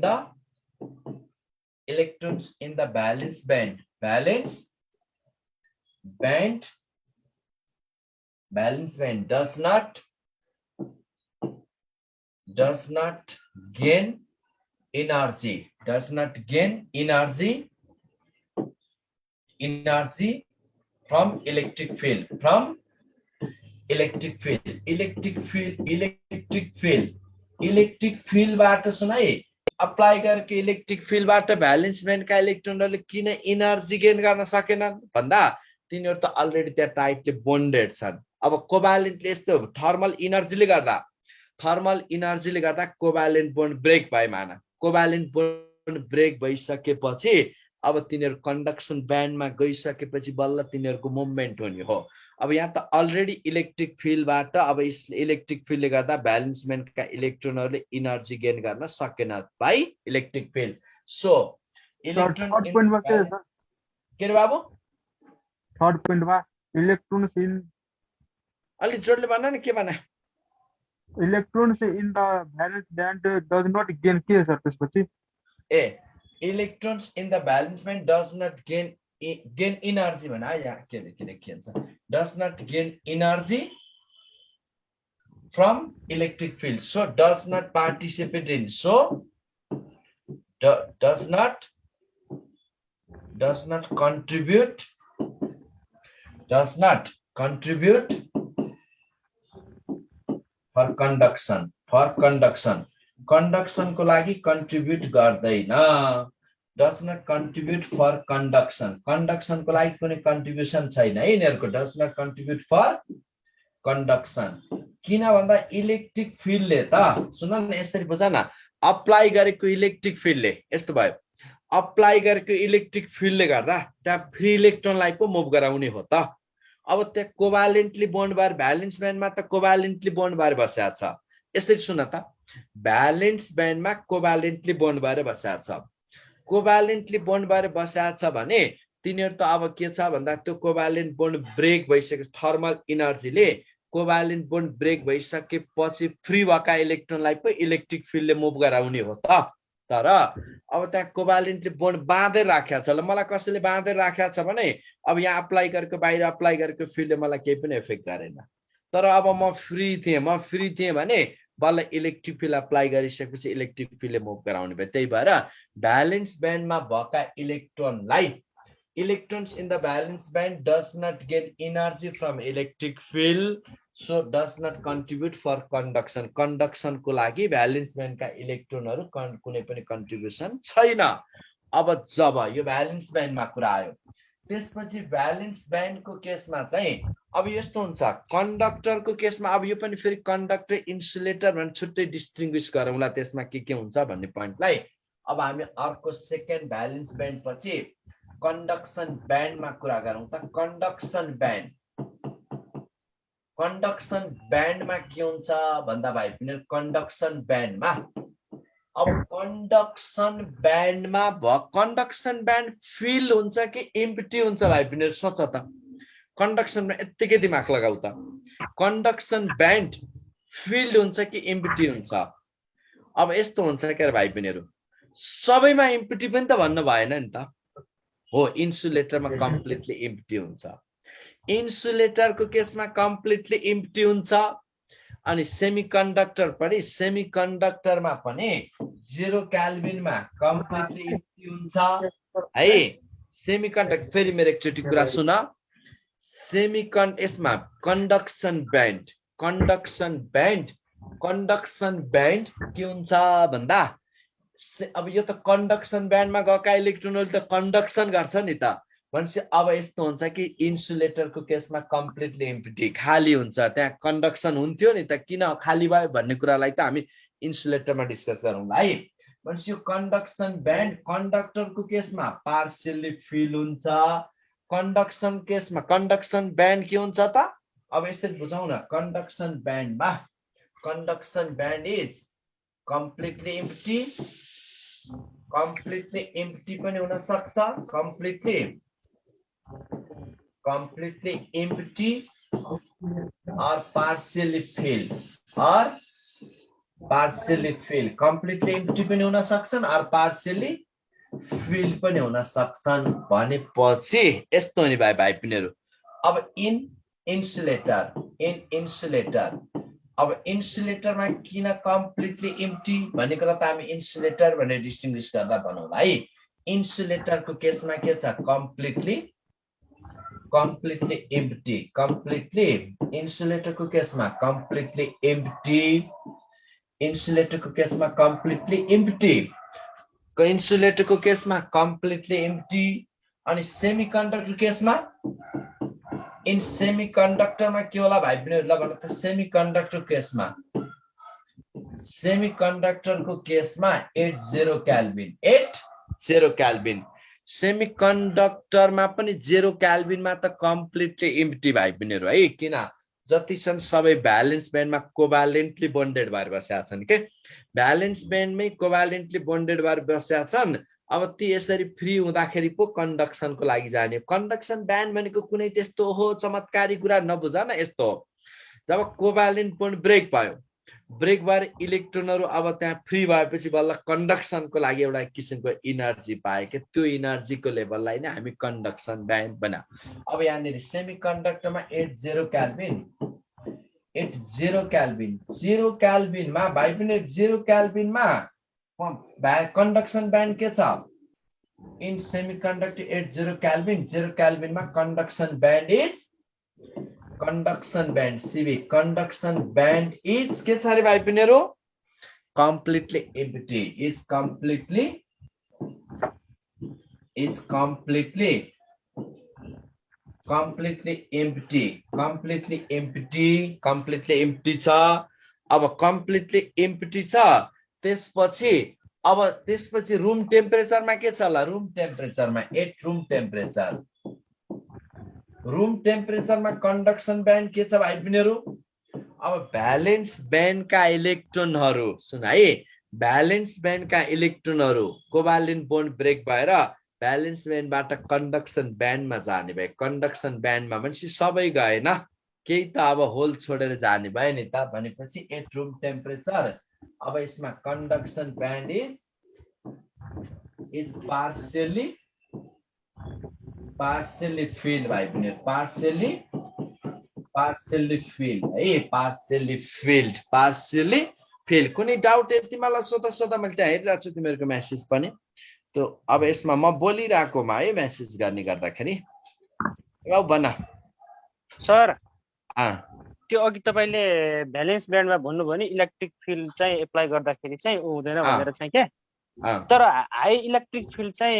the valence band, band does not gain energy, from electric field, electric field बाट सुन है अप्लाई गरेको इलेक्ट्रिक फिल्डबाट भ्यालेन्स ब्यान्डका इलेक्ट्रोनहरुले किन एनर्जी गेन गर्न सकेनन् भन्दा तिनीहरु त अलरेडी त्यहाँ टाइटली बोन्डेड छन्। अब कोभ्यालेन्टले यस्तो थर्मल इनर्जीले गर्दा कोभ्यालेन्ट बोन्ड ब्रेक भयो माना। कोभ्यालेन्ट बोन्ड ब्रेक भइसकेपछि अब तिनीहरु कन्डक्सन ब्यान्डमा गइसकेपछि बल्ल तिनीहरुको मुभमेन्ट हुने हो। अब यहाँ त अलरेडी इलेक्ट्रिक फिल्डबाट अब इलेक्ट्रिक फिल्डले गर्दा भ्यालेन्स ब्यान्डका इलेक्ट्रोनहरुले एनर्जी गेन गर्न सकेन by electric field. So electron के रे बाबु थर्ड पोइन्टमा इलेक्ट्रोन्स इन अलि जोडले भन्न न के भन्न electrons in the valence band does not gain के सर त्यसपछि ए electrons in the valence band does not gain energy भन यहाँ के लेखिन्छ does not gain energy from electric field, so does not participate in, so does not contribute for conduction को लागि contribute गर्दैन। does not contribute for conduction को लागि कुनै contribution छैन है यिनीहरुको। does not contribute for conduction किन भन्दा इलेक्ट्रिक फिल्डले त सुन न यसरी बुझ न अप्लाई गरेको इलेक्ट्रिक फिल्डले यस्तो भयो अप्लाई गरेको इलेक्ट्रिक फिल्डले गर्दा त्यहाँ फ्री इलेक्ट्रोनलाई पो मुभ गराउने हो त। अब त्यहाँ कोभ्यालेन्टली बोन्ड बार भ्यालेन्स ब्यान्डमा त कोभ्यालेन्टली बोन्ड बार बसेको छ। यसरी सुन त भ्यालेन्स ब्यान्डमा कोभ्यालेन्टली बोन्ड बार बसेको छ। कोभ्यालेन्टली बोन्ड बारे बसेको छ भने तिनीहरु त अब के छ भन्दा त्यो कोभ्यालेन्ट बोन्ड ब्रेक भइसकेको थर्मल एनर्जीले कोभ्यालेन्ट बोन्ड ब्रेक भइसकेपछि फ्री भएका इलेक्ट्रोनलाई पो इलेक्ट्रिक फिल्डले मुभ गराउने हो त। तर अब त्यहाँ कोभ्यालेन्टले बोन्ड बाँधेर राखेको छ। ल मलाई कसैले बाँधेर राखेको छ भने अब यहाँ अप्लाई गरेको बाहिर अप्लाई गरेको फिल्डले मलाई केही पनि इफेक्ट गरेन। तर अब म फ्री थिएँ भने बल्ल इलेक्ट्रिक फिल्ड अप्लाई गरिसकेपछि इलेक्ट्रिक फिल्डले मुभ गराउने भयो। त्यही भएर भ्यालेन्स ब्यान्डमा भएका इलेक्ट्रोनलाई electrons in the valence band does not gain energy from electric field, so does not contribute for conduction को लागि भ्यालेन्स ब्यान्डका इलेक्ट्रोनहरु कुनै पनि कन्ट्रिब्युसन छैन। अब जब यो भ्यालेन्स ब्यान्डमा कुरा आयो त्यसपछि भ्यालेन्स ब्यान्डको केसमा चाहिँ अब यस्तो हुन्छ कन्डक्टरको केसमा अब यो पनि फेरि कन्डक्टर इन्सुलेटर भनेर छुट्टै डिस्टिंग्विश गरौँला त्यसमा के हुन्छ भन्ने पोइन्टलाई। अब हामी अर्को सेकेन्ड भ्यालेन्स ब्यान्ड पछि कंडक्शन बैंड में कुरा गरौँ त कंडक्शन बैंड में के हुन्छ भन्दा भाइ पनि कंडक्शन बैंड में अब कंडक्शन बैंड में कंडक्शन बैंड फिल हुन्छ कि एम्प्टी हुन्छ भाइ पनि सोच त कंडक्शन में यतिकै दिमाग लगाउ त कंडक्शन बैंड फिल हुन्छ कि एम्प्टी हुन्छ। अब यस्तो हुन्छ के भाइ बहिनीहरु सबैमा एम्प्टी पनि त भन्नु भएन नि त हो। इन्सुलेटर में कम्प्लिटली एम्प्टी हुन्छ, इन्सुलेटर को केस में कम्प्लिटली एम्प्टी हुन्छ अनि सेमीकन्डक्टर पनि सेमीकन्डक्टर में पनि 0 केल्भिन में कम्प्लिटली एम्प्टी हुन्छ है। सेमीकन्डक्टर फेरि मेरो एकचोटी कुरा सुन यसमा कंडक्शन बैंड के हुन्छ भन्दा अब यो त कंडक्शन बैंड में गएका इलेक्ट्रोनहरु त कंडक्शन गर्छ नि त भनेपछि अब यस्तो हुन्छ कि इन्सुलेटर को केस में कम्प्लिटली एम्प्टी खाली हुन्छ। त्यहाँ कंडक्शन हुन्थ्यो नि त किन खाली भयो भन्ने कुरालाई त हामी इन्सुलेटर में डिस्कस गरौँला है। भनेपछि यो कंडक्शन बैंड कंडक्टर को केस में पार्शियली फिल हुन्छ, कंडक्शन केस में कंडक्शन बैंड के हुन्छ त अब यसरी बुझाउँ न। Conduction band is completely empty पनि हुन सक्छ, कम्प्लिटली एम्प्टी और पार्शियली फिल कम्प्लिटली एम्प्टी पनि हुन सक्छन् और पार्शियली फिल पनि हुन सक्छन् भनेपछि यस्तो नि भाइ बहिनीहरु अब इन इन्सुलेटर अब इन्सुलेटरमा किन कम्प्लिटली एम्प्टी भनेको त हामी इन्सुलेटर भनेर डिस्टिङ्ग्विस गर्दा भनौँला है। इन्सुलेटरको केसमा के छ कम्प्लिटली एम्प्टी इन्सुलेटरको केसमा कम्प्लिटली एम्प्टी इन्सुलेटरको केसमा कम्प्लिटली एम्प्टी अनि सेमिकन्डक्टर केसमा इन सेमिकन्डक्टरमा के होला भाइ बहिनीहरुलाई भन्नु त सेमिकन्डक्टरको केसमा 80 केल्भिन सेमिकन्डक्टरमा पनि 0 केल्भिनमा त कम्प्लिटली एम्प्टी भाइ बहिनीहरु है। किन जति छन् सबै भ्यालेन्स ब्यान्डमा कोभ्यालेन्टली बन्डेड भएर बसेका छन् के भ्यालेन्स ब्यान्डमै कोभ्यालेन्टली बन्डेड भएर बसेका छन्। अब ती यसरी फ्री हुँदाखेरि पो कन्डक्सनको लागि जाने। कन्डक्सन ब्यान्ड भनेको कुनै त्यस्तो हो चमत्कारी कुरा नबुझ न। यस्तो हो जब कोभ्यालेन्ट बन्ड ब्रेक भएर इलेक्ट्रोनहरु अब त्यहाँ फ्री भएपछि बल्ल कन्डक्सनको लागि एउटा किसिमको इनर्जी पाए के त्यो इनर्जीको लेभललाई नै हामी कन्डक्सन ब्यान्ड बना। अब यहाँनिर सेमिकन्डक्टरमा 80 केल्भिन 0 केल्भिनमा भाइ पनि 0 केल्भिनमा कन्डक्सन ब्यान्ड के छ इन सेमिकन्डक्टर 80 केल्भिन 0 केल्भिनमा conduction band CB conduction band is के छ रे भाइ बहिनीहरु completely empty is completely empty छ। अब कम्प्लिटली एम्प्टी छ त्यसपछि रुम टेम्परेचरमा के छ होला रुम टेम्परेचरमा 8 रुम टेम्परेचरमा कन्डक्सन ब्यान्ड के छ भाइ बहिनीहरु। अब भ्यालेन्स ब्यान्डका इलेक्ट्रोनहरु सुन है भ्यालेन्स ब्यान्डका इलेक्ट्रोनहरु कोभ्यालेन्ट बन्ड ब्रेक भएर भ्यालेन्स ब्यान्डबाट कन्डक्सन ब्यान्डमा जाने भए कन्डक्सन ब्यान्डमा भनेपछि सबै गएन केही त अब होल छोडेर जाने भयो नि त भनेपछि 8 रुम टेम्परेचर। अब यसमा conduction band is partially filled भाइ पनि partially filled कुनै डाउट यति मलाई सोधा मैले त्यहाँ हेरिरहेको छु तिमीहरुको मेसेज पनि त्यो अब यसमा म बोलिरहेकोमा है मेसेज गर्ने गर्दाखेरि अब भन सर त्यो अघि तपाईले भ्यालेन्स ब्यान्डमा भन्नुभयो नि इलेक्ट्रिक फिल्ड चाहिँ एप्लाई गर्दाखेरि चाहिँ हुँदैन भनेर चाहिँ के तर हाई इलेक्ट्रिक फिल्ड चाहिँ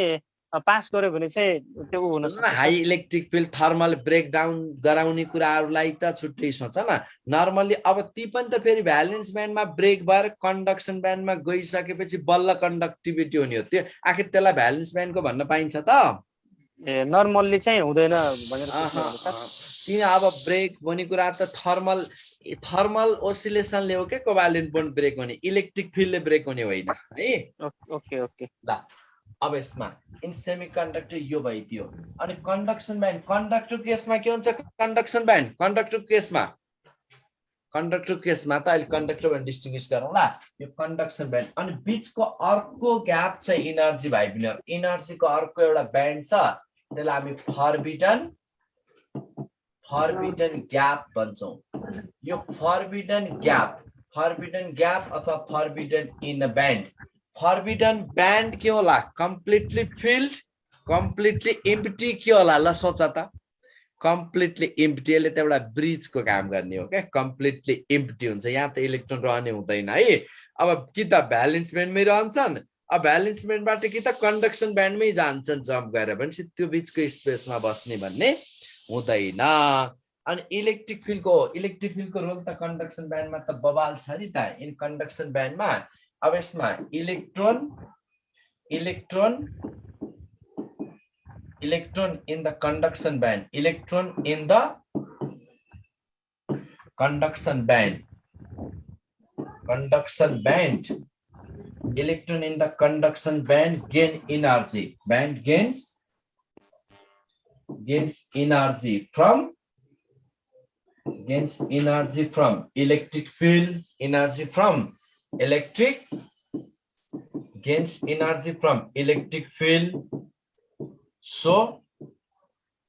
पास गर्यो भने चाहिँ त्यो हुन सक्छ। High electric field thermal breakdown गराउने कुराहरुलाई त छुट्टै सोच न नर्मली। अब ती पनि त फेरि भ्यालेन्स ब्यान्डमा ब्रेक भएर कन्डक्सन ब्यान्डमा गइसकेपछि बल्ल कन्डक्टिभिटी हुने हो त्यो आखिर त्यसलाई भ्यालेन्स ब्यान्डको भन्न पाइन्छ त ए नर्मल्ली चाहिँ हुँदैन भनेर किन अब ब्रेक भन्ने कुरा त थर्मल ओसिलेसनले हो के कोभ्यालेन्ट बन्ड ब्रेक हुने इलेक्ट्रिक फिल्डले ब्रेक हुने होइन है। ओके ल अब यसमा इन सेमिकन्डक्टर यो भइदियो अनि कन्डक्सन ब्यान्ड कन्डक्टर केसमा के हुन्छ कन्डक्सन ब्यान्ड कन्डक्टर केसमा त अहिले कन्डक्टर भनेर डिस्टिङ्ग्विस गरौँला यो कन्डक्सन ब्यान्ड अनि बीचको अर्को ग्याप छ इनर्जी भाइ बहिनीहरु इनर्जीको अर्को एउटा ब्यान्ड छ त्यसलाई हामी फरबिडन ग्याप भन्छौं। यो फरबिडन ग्याप अथवा forbidden in a band forbidden band के होला कम्प्लिटली फिल्ड कम्प्लिटली एम्प्टी के होला ल सोच त कम्प्लिटली एम्प्टी यसले त एउटा ब्रिजको काम गर्ने हो क्या कम्प्लिटली एम्प्टी हुन्छ यहाँ त इलेक्ट्रोन रहने हुँदैन है। अब कि त भ्यालेन्स ब्यान्डमै रहन्छन् अब भ्यालेन्स ब्यान्डबाट कि त कन्डक्सन ब्यान्डमै जान्छन् जम्प गरेर भनेपछि त्यो बीचको स्पेसमा बस्ने भन्ने हुँदैन। अनि इलेक्ट्रिक फिल्डको रोल त कन्डक्सन ब्यान्डमा त बवाल छ नि त इन कन्डक्सन ब्यान्डमा अब यसमा electron in the conduction band electron in the conduction band gain energy gains energy from electric field gains energy from electric field. So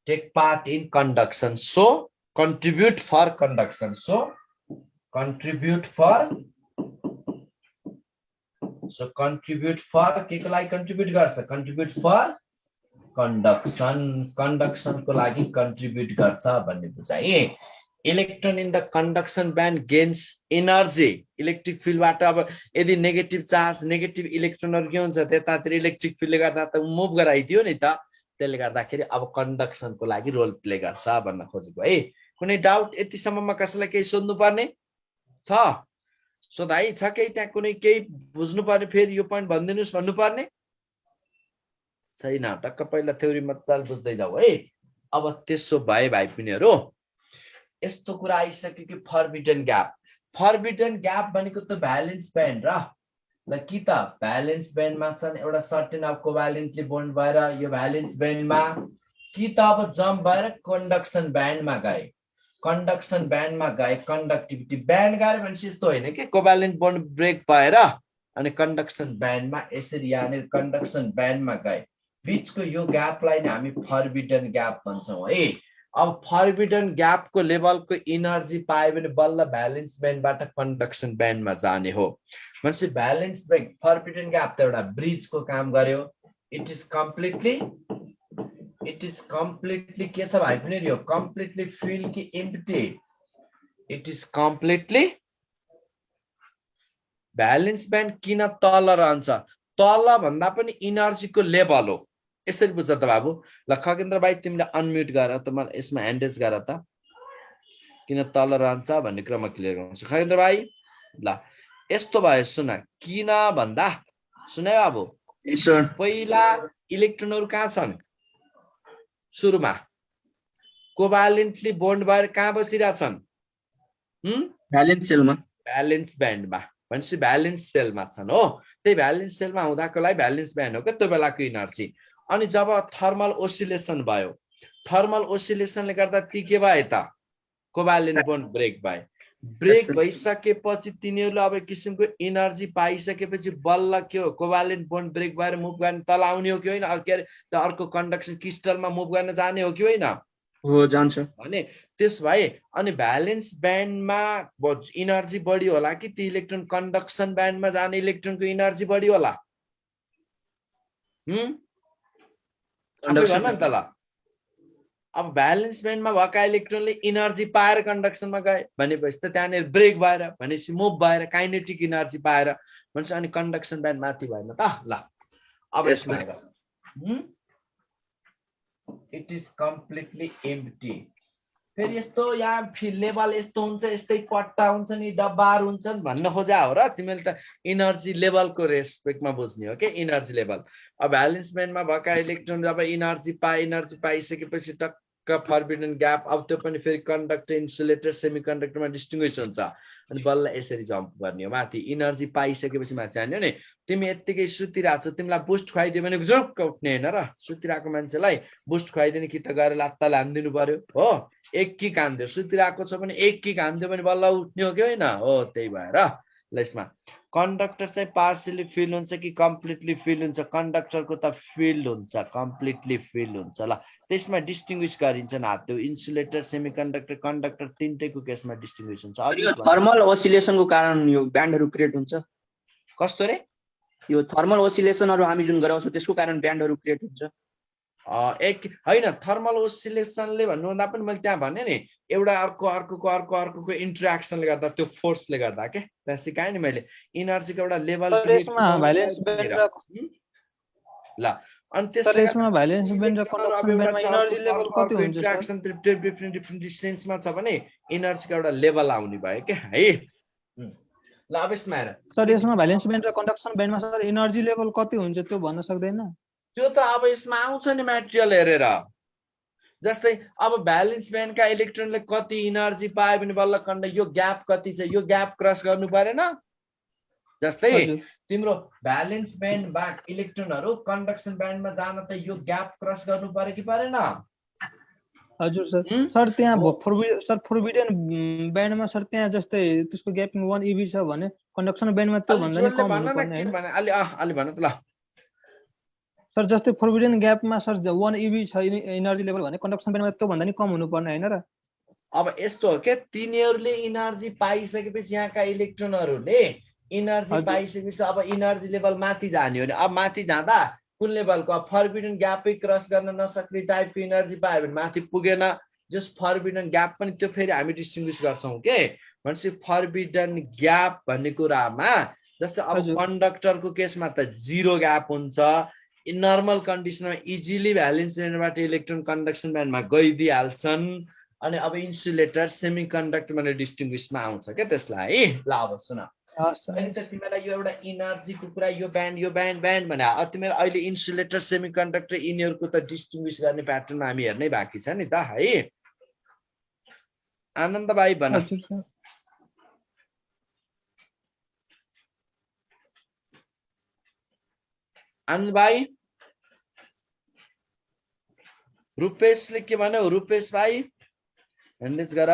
take part in conduction. So contribute for conduction. So contribute for के को लागि contribute गर्छ, contribute for conduction को लागि contribute गर्छ भन्ने बुझाए। Electron in the conduction band gains energy electric फिल्डबाट अब यदि नेगेटिभ चार्ज नेगेटिभ इलेक्ट्रोनहरु के हुन्छ त्यतातिर इलेक्ट्रिक फिल्डले गर्दा त मुभ गराइदियो नि त, त्यसले गर्दाखेरि अब कन्डक्सनको लागि रोल प्ले गर्छ भन्न खोजेको है। कुनै डाउट यतिसम्ममा कसैलाई केही सोध्नु पर्ने छ? सोधाइ छ केही त्यहाँ कुनै केही बुझ्नु पर्ने फेरि यो पोइन्ट भनिदिनुस् भन्नु पर्ने छैन? टक्क पहिला थ्योरी मजाले बुझ्दै जाऊ है। अब त्यसो भए भाइ पिनीहरु यस्तो कुरा आइसक्यो कि फरबिडन ग्याप भनेको त भ्यालेन्स ब्यान्ड र कि त भ्यालेन्स ब्यान्डमा छन् एउटा सर्टेन अफ कोभ्यालेन्टली बोन्ड भएर यो भ्यालेन्स ब्यान्डमा, कि त अब जम्प भएर कन्डक्सन ब्यान्डमा गए। कन्डक्टिभिटी ब्यान्ड गरे भनेपछि यस्तो होइन कि कोभ्यालेन्ट बोन्ड ब्रेक भएर अनि कन्डक्सन ब्यान्डमा यसरी यहाँनिर कन्डक्सन ब्यान्डमा गए, बीचको यो ग्यापलाई नै हामी फरबिडन ग्याप भन्छौँ है। अब फरबिडन ग्यापको लेभलको इनर्जी पायो भने बल्ल भ्यालेन्स ब्यान्डबाट कन्डक्सन ब्यान्डमा जाने हो। भनेपछि भ्यालेन्स ब्यान्ड फरबिडन ग्याप त एउटा ब्रिजको काम गर्यो। इट इज कम्प्लिटली के छ भाइ पनि यो कम्प्लिटली फिल्ड कि empty? It is completely valence band किन तल रहन्छ? तल भन्दा पनि इनर्जीको लेभल हो। यसरी बुझ्छ त बाबु। ल खगेन्द्र भाइ तिमीले अनम्युट गर त, मलाई यसमा ह्यान्डेज गर त किन तल रहन्छ भन्ने क्रम क्लियर गर्छु खगेन्द्र भाइ। ल यस्तो भयो सुन, किन भन्दा सुन है बाबु, पहिला इलेक्ट्रोनहरु कहाँ छन्? सुरुमा कोभ्यालेन्टली बोन्ड भएर कहाँ बसिरहेछन्? भ्यालेन्स सेलमा, भ्यालेन्स ब्यान्डमा। भनेपछि भ्यालेन्स सेलमा छन् हो। त्यही भ्यालेन्स सेलमा हुँदाको लागि भ्यालेन्स ब्यान्ड हो क्या त्यो बेलाको इनर्जी। अनि जब थर्मल ओसिलेसन भयो, थर्मल ओसिलेसनले गर्दा ती के भए त? कोभ्यालेन्ट बोन्ड ब्रेक भए। ब्रेक भइसकेपछि तिनीहरूले अब एक किसिमको इनर्जी पाइसकेपछि बल्ल के हो कोभ्यालेन्ट बोन्ड ब्रेक भएर मुभ गर्न तल आउने हो कि होइन? के अरे त अर्को कन्डक्सन क्रिस्टलमा मुभ गर्न जाने हो कि होइन? हो जान्छ भने त्यस भए अनि भ्यालेन्स ब्यान्डमा इनर्जी बढी होला कि ती इलेक्ट्रोन कन्डक्सन ब्यान्डमा जाने इलेक्ट्रोनको इनर्जी बढी होला? भन नि त ल। अब भ्यालेन्स ब्यान्डमा भएका इलेक्ट्रोनले इनर्जी पाएर कन्डक्सनमा गए भनेपछि त त्यहाँनिर ब्रेक भएर भनेपछि मुभ भएर काइनेटिक इनर्जी पाएर भनेपछि अनि कन्डक्सन ब्यान्ड माथि भएन त? ल अब यसमा इट इज कम्प्लिटली एम्प्टी। फेरि यस्तो यहाँ लेभल यस्तो हुन्छ, यस्तै पट्टा हुन्छ नि, डब्बाहरू हुन्छन् भन्न खोजा हो र? तिमीले त इनर्जी लेभलको रेस्पेक्टमा बुझ्ने हो कि इनर्जी लेभल। अब भ्यालेन्स ब्यान्डमा भएका इलेक्ट्रोन जब इनर्जी पाइसकेपछि टक्क फरबिडन ग्याप, अब त्यो पनि फेरि कन्डक्टर इन्सुलेटर सेमी कन्डक्टरमा डिस्टिङ्ग्विस हुन्छ अनि बल्ल यसरी जम्प गर्ने हो माथि। इनर्जी पाइसकेपछि माथि जाने हो नि। तिमी यत्तिकै सुतिरहेको छौ, तिमीलाई बुस्ट खुवाइदियो भने झुक्क उठ्ने होइन र? सुतिरहेको मान्छेलाई बुस्ट खुवाइदिने कि त गएर लात्ता हानिदिनु पर्यो हो? एक किक हान्दियो, सुतिरहेको छ भने एक किक हान्दियो भने बल्ल उठ्ने हो कि होइन? हो। त्यही भएर ल यसमा कन्डक्टर चाहिँ पार्सियली फिल हुन्छ कि कम्प्लिटली फिल हुन्छ? कन्डक्टरको त फिल्ड हुन्छ, कम्प्लिटली फिल हुन्छ। ल त्यसमा डिस्टिङ्ग्विस गरिन्छ न, त्यो इन्सुलेटर सेमी कन्डक्टर कन्डक्टर तीनटैको केसमा डिस्टिङ्ग्विस हुन्छ। थर्मल ओसिलेसनको कारण यो ब्यान्डहरु क्रिएट हुन्छ। कस्तो रे? यो थर्मल ओसिलेसनहरु हामी जुन गराउँछौँ त्यसको कारण ब्यान्डहरु क्रिएट हुन्छ। एक होइन, थर्मल ओसिलेसनले भन्नुभन्दा पनि मैले त्यहाँ भने नि एउटा अर्कोको इन्टरेक्सनले गर्दा त्यो फोर्सले गर्दा के त्यहाँ सिकाएँ नि मैले इनर्जीको एउटा लेभल। ल अनि त्यसमा भ्यालेन्स ब्यान्ड र कन्डक्सन ब्यान्डमा इनर्जी लेभल कति हुन्छ? इन्टरेक्सन डिफ्रेन्ट डिस्टेन्समा छ भने इनर्जीको एउटा लेभल आउने भयो के है। ल अब यसमा हेर सर, यसमा भ्यालेन्स ब्यान्ड र कन्डक्सन ब्यान्डमा सर इनर्जी लेभल कति हुन्छ त्यो भन्न सक्दैन? त्यो त अब यसमा आउँछ नि म्याटेरियल हेरेर। जस्तै अब भ्यालेन्स ब्यान्डका इलेक्ट्रोनले कति इनर्जी पायो भने बल्ल यो ग्याप कति छ, यो ग्याप क्रस गर्नु परेन? जस्तै तिम्रो भ्यालेन्स ब्यान्ड बाहेक इलेक्ट्रोनहरु कन्डक्सन ब्यान्डमा जान त यो ग्याप क्रस गर्नु पर्यो कि परेन? हजुर सर। सर त्यहाँ फोरबिडन ब्यान्डमा सर त्यहाँ जस्तै त्यसको ग्याप 1 eV छ भने कन्डक्सन ब्यान्डमा त्यो भन्दा नि कम हुनुपर्ने हैन? अलि भन त ल। सर जस्तै फोरबिडन ग्यापमा सर 1 eV छ इनर्जी लेभल भने कन्डक्सन ब्यान्डमा त्यो भन्दा नि कम हुनुपर्ने हैन र? अब यस्तो हो के तिनीहरूले इनर्जी पाइसकेपछि यहाँका इलेक्ट्रोनहरूले इनर्जी पाइसकेपछि अब इनर्जी लेभल माथि जाने हो नि। अब माथि जाँदा कुन लेभलको अब फरबिडन ग्यापै क्रस गर्न नसक्ने टाइपको इनर्जी पायो भने माथि पुगेन, जस फरबिडन ग्याप पनि त्यो फेरि हामी डिस्टिङ्ग्विस गर्छौँ के भनेपछि फरबिडन ग्याप भन्ने कुरामा जस्तै अब कन्डक्टरको केसमा त 0 ग्याप हुन्छ, नर्मल कन्डिसनमा इजिली भ्यालेन्स ब्यान्डबाट इलेक्ट्रोन कन्डक्सन ब्यान्डमा गइदिइहाल्छन्। अनि अब इन्सुलेटर सेमी कन्डक्टर भनेर डिस्टिङ्ग्विसमा आउँछ क्या त्यसलाई है। ल अब सुन अनि त तिमीलाई यो एउटा इनर्जीको कुरा यो ब्यान्ड भने तिमीलाई अहिले इन्सुलेटर सेमी कन्डक्टर यिनीहरूको त डिस्टिङ्ग्विस गर्ने प्याटर्नमा हामी हेर्नै बाँकी छ नि त है। आनन्द भाइ भन। आनन्द भाइ रूपेशले के भन्यो? रूपेश भाइ ह्यान्ड रेज गर।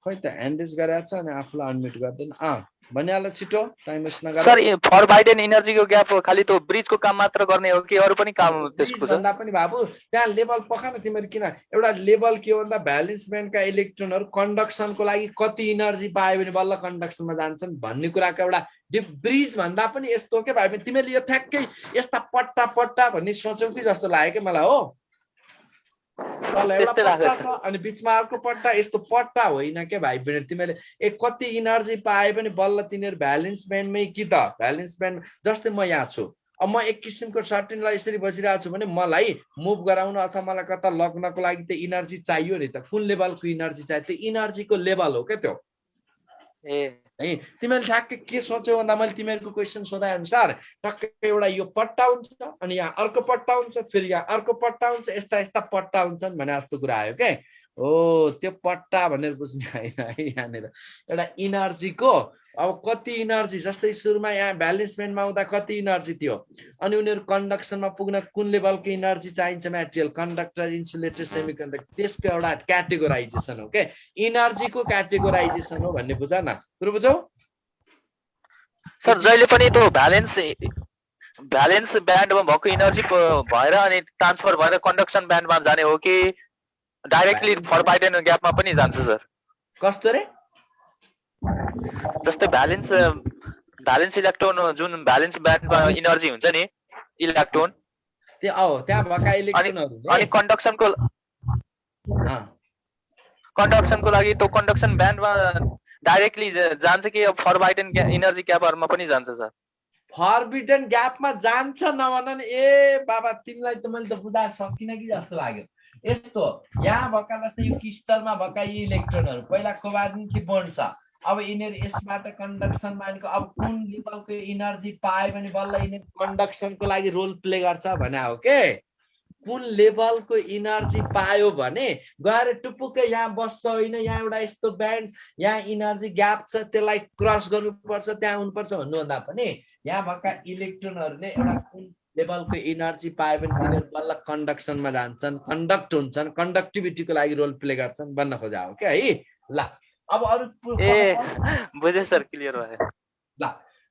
खै त ह्यान्ड रेज गरेछ अनि आफूलाई अनम्युट गर्दैन। भनिहाल छिटो, टाइम वेस्ट नगर। सर फर बाइडेन इनर्जीको ग्याप खाली त्यो ब्रिजको काम मात्र गर्ने हो कि अरू पनि काम त्यसको छ? भन्दा पनि बाबु त्यहाँ लेभल पखान तिमीहरू किन एउटा लेभल के हो भन्दा भ्यालेन्स ब्यान्डका इलेक्ट्रोनहरू कन्डक्सनको लागि कति इनर्जी पायो भने बल्ल कन्डक्सनमा जान्छन् भन्ने कुराको एउटा ब्रिज भन्दा पनि यस्तो हो के भाइ तिमीहरूले यो ठ्याक्कै यस्ता पट्टा भन्ने सोचौ कि जस्तो लाग्यो क्या मलाई हो। एउटा पट्टा छ अनि बिचमा अर्को पट्टा, यस्तो पट्टा होइन के भाइ बहिनी। तिमीले कति इनर्जी पाए पनि बल्ल तिनीहरू भ्यालेन्स ब्यान्डमै कि त भ्यालेन्स ब्यान्ड जस्तै म यहाँ छु, अब म एक किसिमको सर्टेनलाई यसरी बसिरहेको छु भने मलाई मुभ गराउन अथवा मलाई कता लग्नको लागि त्यो इनर्जी चाहियो नि त। कुन लेभलको इनर्जी चाहियो? त्यो इनर्जीको लेभल हो क्या त्यो है। तिमीले ठ्याक्कै के सोच्यौ भन्दा मैले तिमीहरूको क्वेसन सोधाए अनुसार टक्कै एउटा यो पट्टा हुन्छ अनि यहाँ अर्को पट्टा हुन्छ, फेरि यहाँ अर्को पट्टा हुन्छ, यस्ता पट्टा हुन्छन् भने जस्तो कुरा आयो क्या। हो त्यो पट्टा भनेर बुझ्ने होइन है। यहाँनिर एउटा इनर्जीको अब कति इनर्जी जस्तै सुरुमा यहाँ भ्यालेन्स ब्यान्डमा आउँदा कति इनर्जी थियो अनि उनीहरू कन्डक्सनमा पुग्न कुन लेभलको इनर्जी चाहिन्छ material conductor insulator semi conductor, त्यसको एउटा क्याटेगोराइजेसन हो क्या। इनर्जीको क्याटेगोराइजेसन हो भन्ने बुझ न, कुरो बुझौ? सर जहिले पनि त्यो भ्यालेन्स ब्यान्डमा भएको इनर्जी भएर अनि ट्रान्सफर भएर कन्डक्सन ब्यान्डमा जाने हो कि डाइरेक्टली फर बाइडेन ग्यापमा पनि जान्छ सर? कस्तो रे? जस्तै भ्यालेन्स इलेक्ट्रोन जुन भ्यालेन्स ब्यान्डमा इनर्जी हुन्छ नि इलेक्ट्रोन त्यहाँ भएका इलेक्ट्रोनहरुले अनि कन्डक्सनको लागि त्यो कन्डक्सन ब्यान्डमा डाइरेक्टली जान्छ कि फरबाइडन इनर्जी ग्यापहरुमा पनि जान्छ सर? फरबिडन ग्यापमा जान्छ नभन ए बाबा तिमीलाई त मैले त बुझाउन सकिन कि जस्तो लाग्यो। यस्तो यहाँ भएका जस्तै यो क्रिस्टलमा भएका यी इलेक्ट्रोनहरु पहिला कोभालेन्ट कि बन्ड छ, अब यिनीहरु यसबाट कन्डक्सन मानेको अब कुन लेभलको इनर्जी पाए भने बल्ल यिनीहरु कन्डक्सनको लागि रोल प्ले गर्छ भने हो के। कुन लेभलको इनर्जी पायो भने गएर टुपुक्कै यहाँ बस्छ होइन, यहाँ एउटा यस्तो ब्यान्ड यहाँ इनर्जी ग्याप छ त्यसलाई क्रस गर्नुपर्छ त्यहाँ हुनुपर्छ भन्नुभन्दा पनि यहाँ भएका इलेक्ट्रोनहरुले एउटा कुन लेभलको इनर्जी पायो भने तिनीहरु बल्ल कन्डक्सनमा जान्छन्, कन्डक्ट हुन्छन्, कन्डक्टिभिटीको लागि रोल प्ले गर्छन् भन्न खोजा हो क्या है। ल अब अरु बुझे सर, क्लियर भयो। ल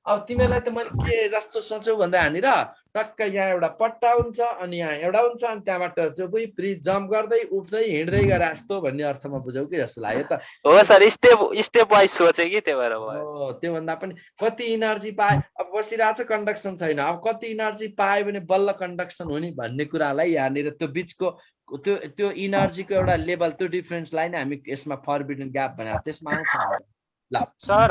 अब तिमीलाई त मैले के जस्तो सोचौ भन्दा यहाँनिर टक्क यहाँ एउटा पट्टा हुन्छ अनि यहाँ एउटा हुन्छ अनि त्यहाँबाट चाहिँ फ्री जम्प गर्दै उठ्दै हिँड्दै गरे जस्तो भन्ने अर्थमा बुझौ कि जस्तो लाग्यो त। हो सर, स्टेप वाइज सोचे कि त्यही भएर भयो। त्यो भन्दा पनि कति इनर्जी पाए अब बसिरहेछ कन्डक्सन छैन, अब कति इनर्जी पाए भने बल्ल कन्डक्सन हुने भन्ने कुरालाई यहाँनिर त्यो बिचको त्यो इनर्जीको एउटा लेभल त्यो डिफरेन्सलाई नै हामी यसमा फरबिडन ग्याप भनेर त्यसमा आउँछ। ल सर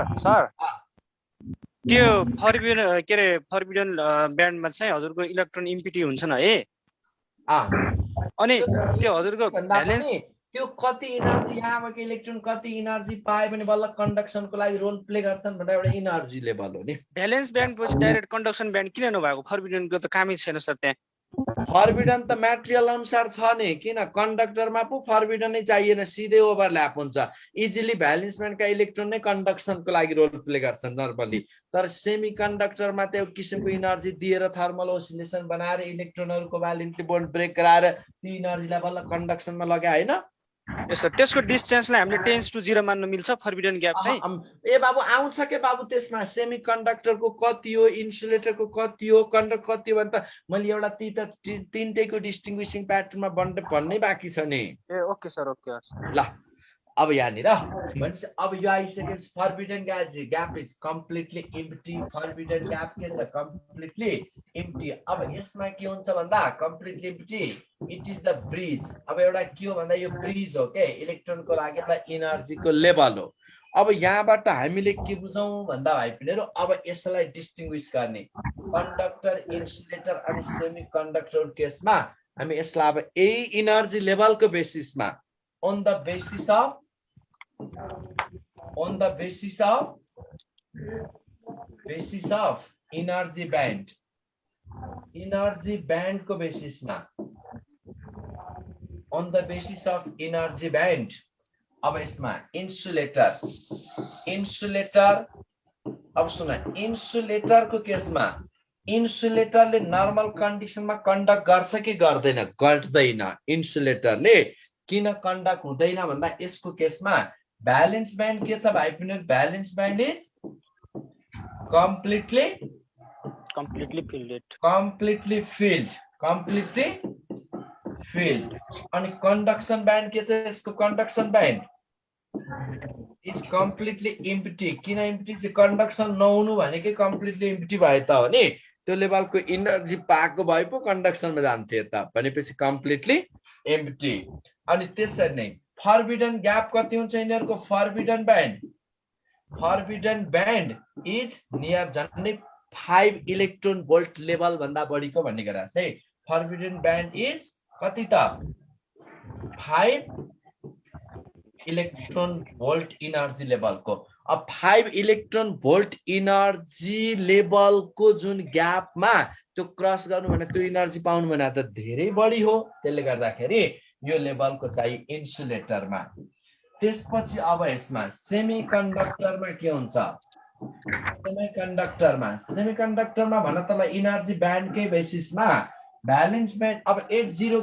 त्यो फरबिडन के रे फरबिडन ब्यान्डमा चाहिँ हजुरको इलेक्ट्रोन इम्पिटी हुन्छन् है। अनि त्यो हजुरको भ्यालेन्स त्यो कति इनर्जी यहाँबाट इलेक्ट्रोन कति इनर्जी पाए भने बल्ल कन्डक्सनको लागि रोल प्ले गर्छन् भनेर एउटा इनर्जी लेभल हो नि। भ्यालेन्स ब्यान्ड पछि डाइरेक्ट कन्डक्सन ब्यान्ड किन नभएको? फरबिडनको त कामै छैन सर त्यहाँ। फरबिडन त म्याटेरियल अनुसार छ नि, किन कन्डक्टरमा पो फरबिडन नै चाहिएन, सिधै ओभरल्याप हुन्छ। इजिली भ्यालेन्स ब्यान्डका इलेक्ट्रोन नै कन्डक्सनको लागि रोल प्ले गर्छन् नर्मली, तर सेमी कन्डक्टरमा त एउटा किसिमको इनर्जी दिएर थर्मल ओसिलेसन बनाएर इलेक्ट्रोनहरुको भ्यालेन्टी बोन्ड ब्रेक गराएर ती इनर्जीलाई बल्ल कन्डक्सनमा लग्या हैन। यस सर त्यसको डिस्टेन्सलाई हामीले टेन्स टु 0 मान्न मिल्छ फरबिडन ग्याप चाहिँ ए बाबु आउँछ के बाबु त्यसमा सेमी कन्डक्टरको कति हो इन्सुलेटरको कति हो कन्डक्टर कति हो भने त मैले एउटा तीनटैको डिस्टिंग्विशिङ प्याटर्नमा भन्नै बाँकी छ नि ए ओके सर ओके ल अब यहाँनिर भन्छ अब यो आइसकेपछि forbidden gap is completely empty forbidden gap के छ कम्प्लिटली एम्प्टी अब यसमा के हुन्छ भन्दा completely empty it is the bridge अब एउटा के हो भन्दा यो ब्रिज हो के इलेक्ट्रोनको लागि एउटा एनर्जीको लेभल हो अब यहाँबाट हामीले के बुझौँ भन्दा भाइ पिनेहरु अब यसलाई डिस्टिंग्विश गर्ने कन्डक्टर इन्सुलेटर अनि सेमी कन्डक्टर केसमा हामी यसलाई अब यही एनर्जी लेभलको बेसिसमा on the basis of energy band को basis में on the basis of energy band अब इसमें insulator अब सुना insulator को केस में insulator ले normal condition में conduct गर्छ कि गर्दैन गर्दैन insulator ले किन कन्डक्ट हुँदैन भन्दा यसको केसमा ब्यालेन्स ब्यान्ड के छ भाइ पिनेहरु valence band is completely filled अनि कंडक्शन बैंड के छ यसको conduction band is completely empty किन एम्प्टी चाहिँ कंडक्शन नहुनु भनेकै कम्प्लिटली एम्प्टी भए त हो नि त्यो लेभलको एनर्जी पाएको भए पो कंडक्शनमा जान्थ्यो त भनेपछि कम्प्लिटली एम्प्टी अनि त्यसरी नै फरबिडन ग्याप कति हुन्छ यिनीहरुको फरबिडन बैंड इज नियर झन्डै 5 इलेक्ट्रोन भोल्ट लेभल भन्दा बढीको भन्ने कुरा छ है फरबिडन बैंड इज कति त 5 इलेक्ट्रोन भोल्ट एनर्जी लेभलको अब 5 इलेक्ट्रोन भोल्ट एनर्जी लेभलको जुन ग्यापमा त्यो क्रस गर्नु भने त्यो एनर्जी पाउनु भने त धेरै बढी हो त्यसले गर्दाखेरि यो लेभलको चाहिँ इन्सुलेटरमा त्यसपछि अब यसमा सेमीकन्डक्टरमा के हुन्छ सेमीकन्डक्टरमा भन्न तल एनर्जी ब्यान्डकै बेसिसमा ब्यालेन्स ब्यान्ड अब 80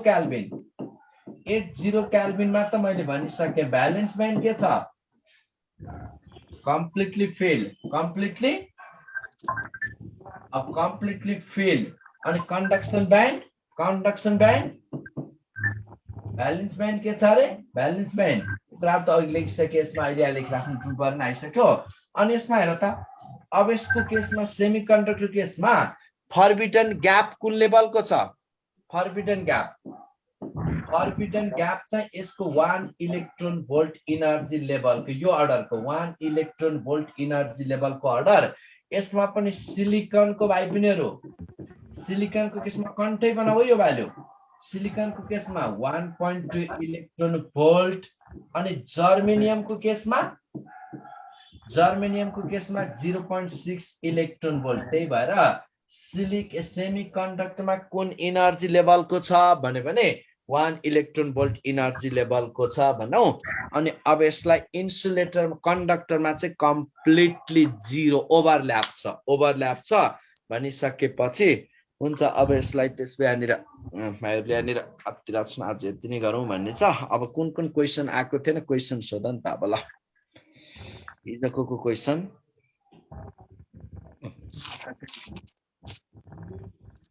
केल्भिनमा त मैले भनिसके ब्यालेन्स ब्यान्ड के छ कम्प्लिटली फिल्ड अनि कंडक्शन बैंड बैलेंस बैंड के छ रे बैलेंस बैंड प्राप्त अघि लेखिसके यसमा अहिले लेखिराख्नु पर्ने आइसक्यो अनि यसमा हेर त अब यसको केसमा सेमीकन्डक्टर केसमा फरबिडन ग्याप कुन लेभलको छ फरबिडन ग्याप चाहिँ यसको 1 इलेक्ट्रोन भोल्ट एनर्जी लेभलको यो अर्डरको 1 इलेक्ट्रोन भोल्ट एनर्जी लेभलको अर्डर यसमा पनि सिलिकनको भाइ पिनेहरु सिलिकनको केसमा कन्टै बनाऊ यो भ्यालु सिलिकनको केसमा 1.2 इलेक्ट्रोन भोल्ट अनि जर्मेनियमको केसमा 0.6 इलेक्ट्रोन भोल्ट त्यही भएर सेमीकन्डक्टरमा कुन एनर्जी लेभलको छ भने 1 इलेक्ट्रोन भोल्ट एनर्जी लेभलको छ भनौ अनि अब यसलाई इन्सुलेटर कन्डक्टरमा चाहिँ कम्प्लिटली जीरो ओभरल्याप छ भनिसकेपछि हुन्छ अब यसलाई त्यसै यहाँनिर अति रचना आज यति नै गरौँ भन्ने छ अब कुन क्वेशन आएको थिएन क्वेशन सोध नि त अब ल हिजोको क्वेशन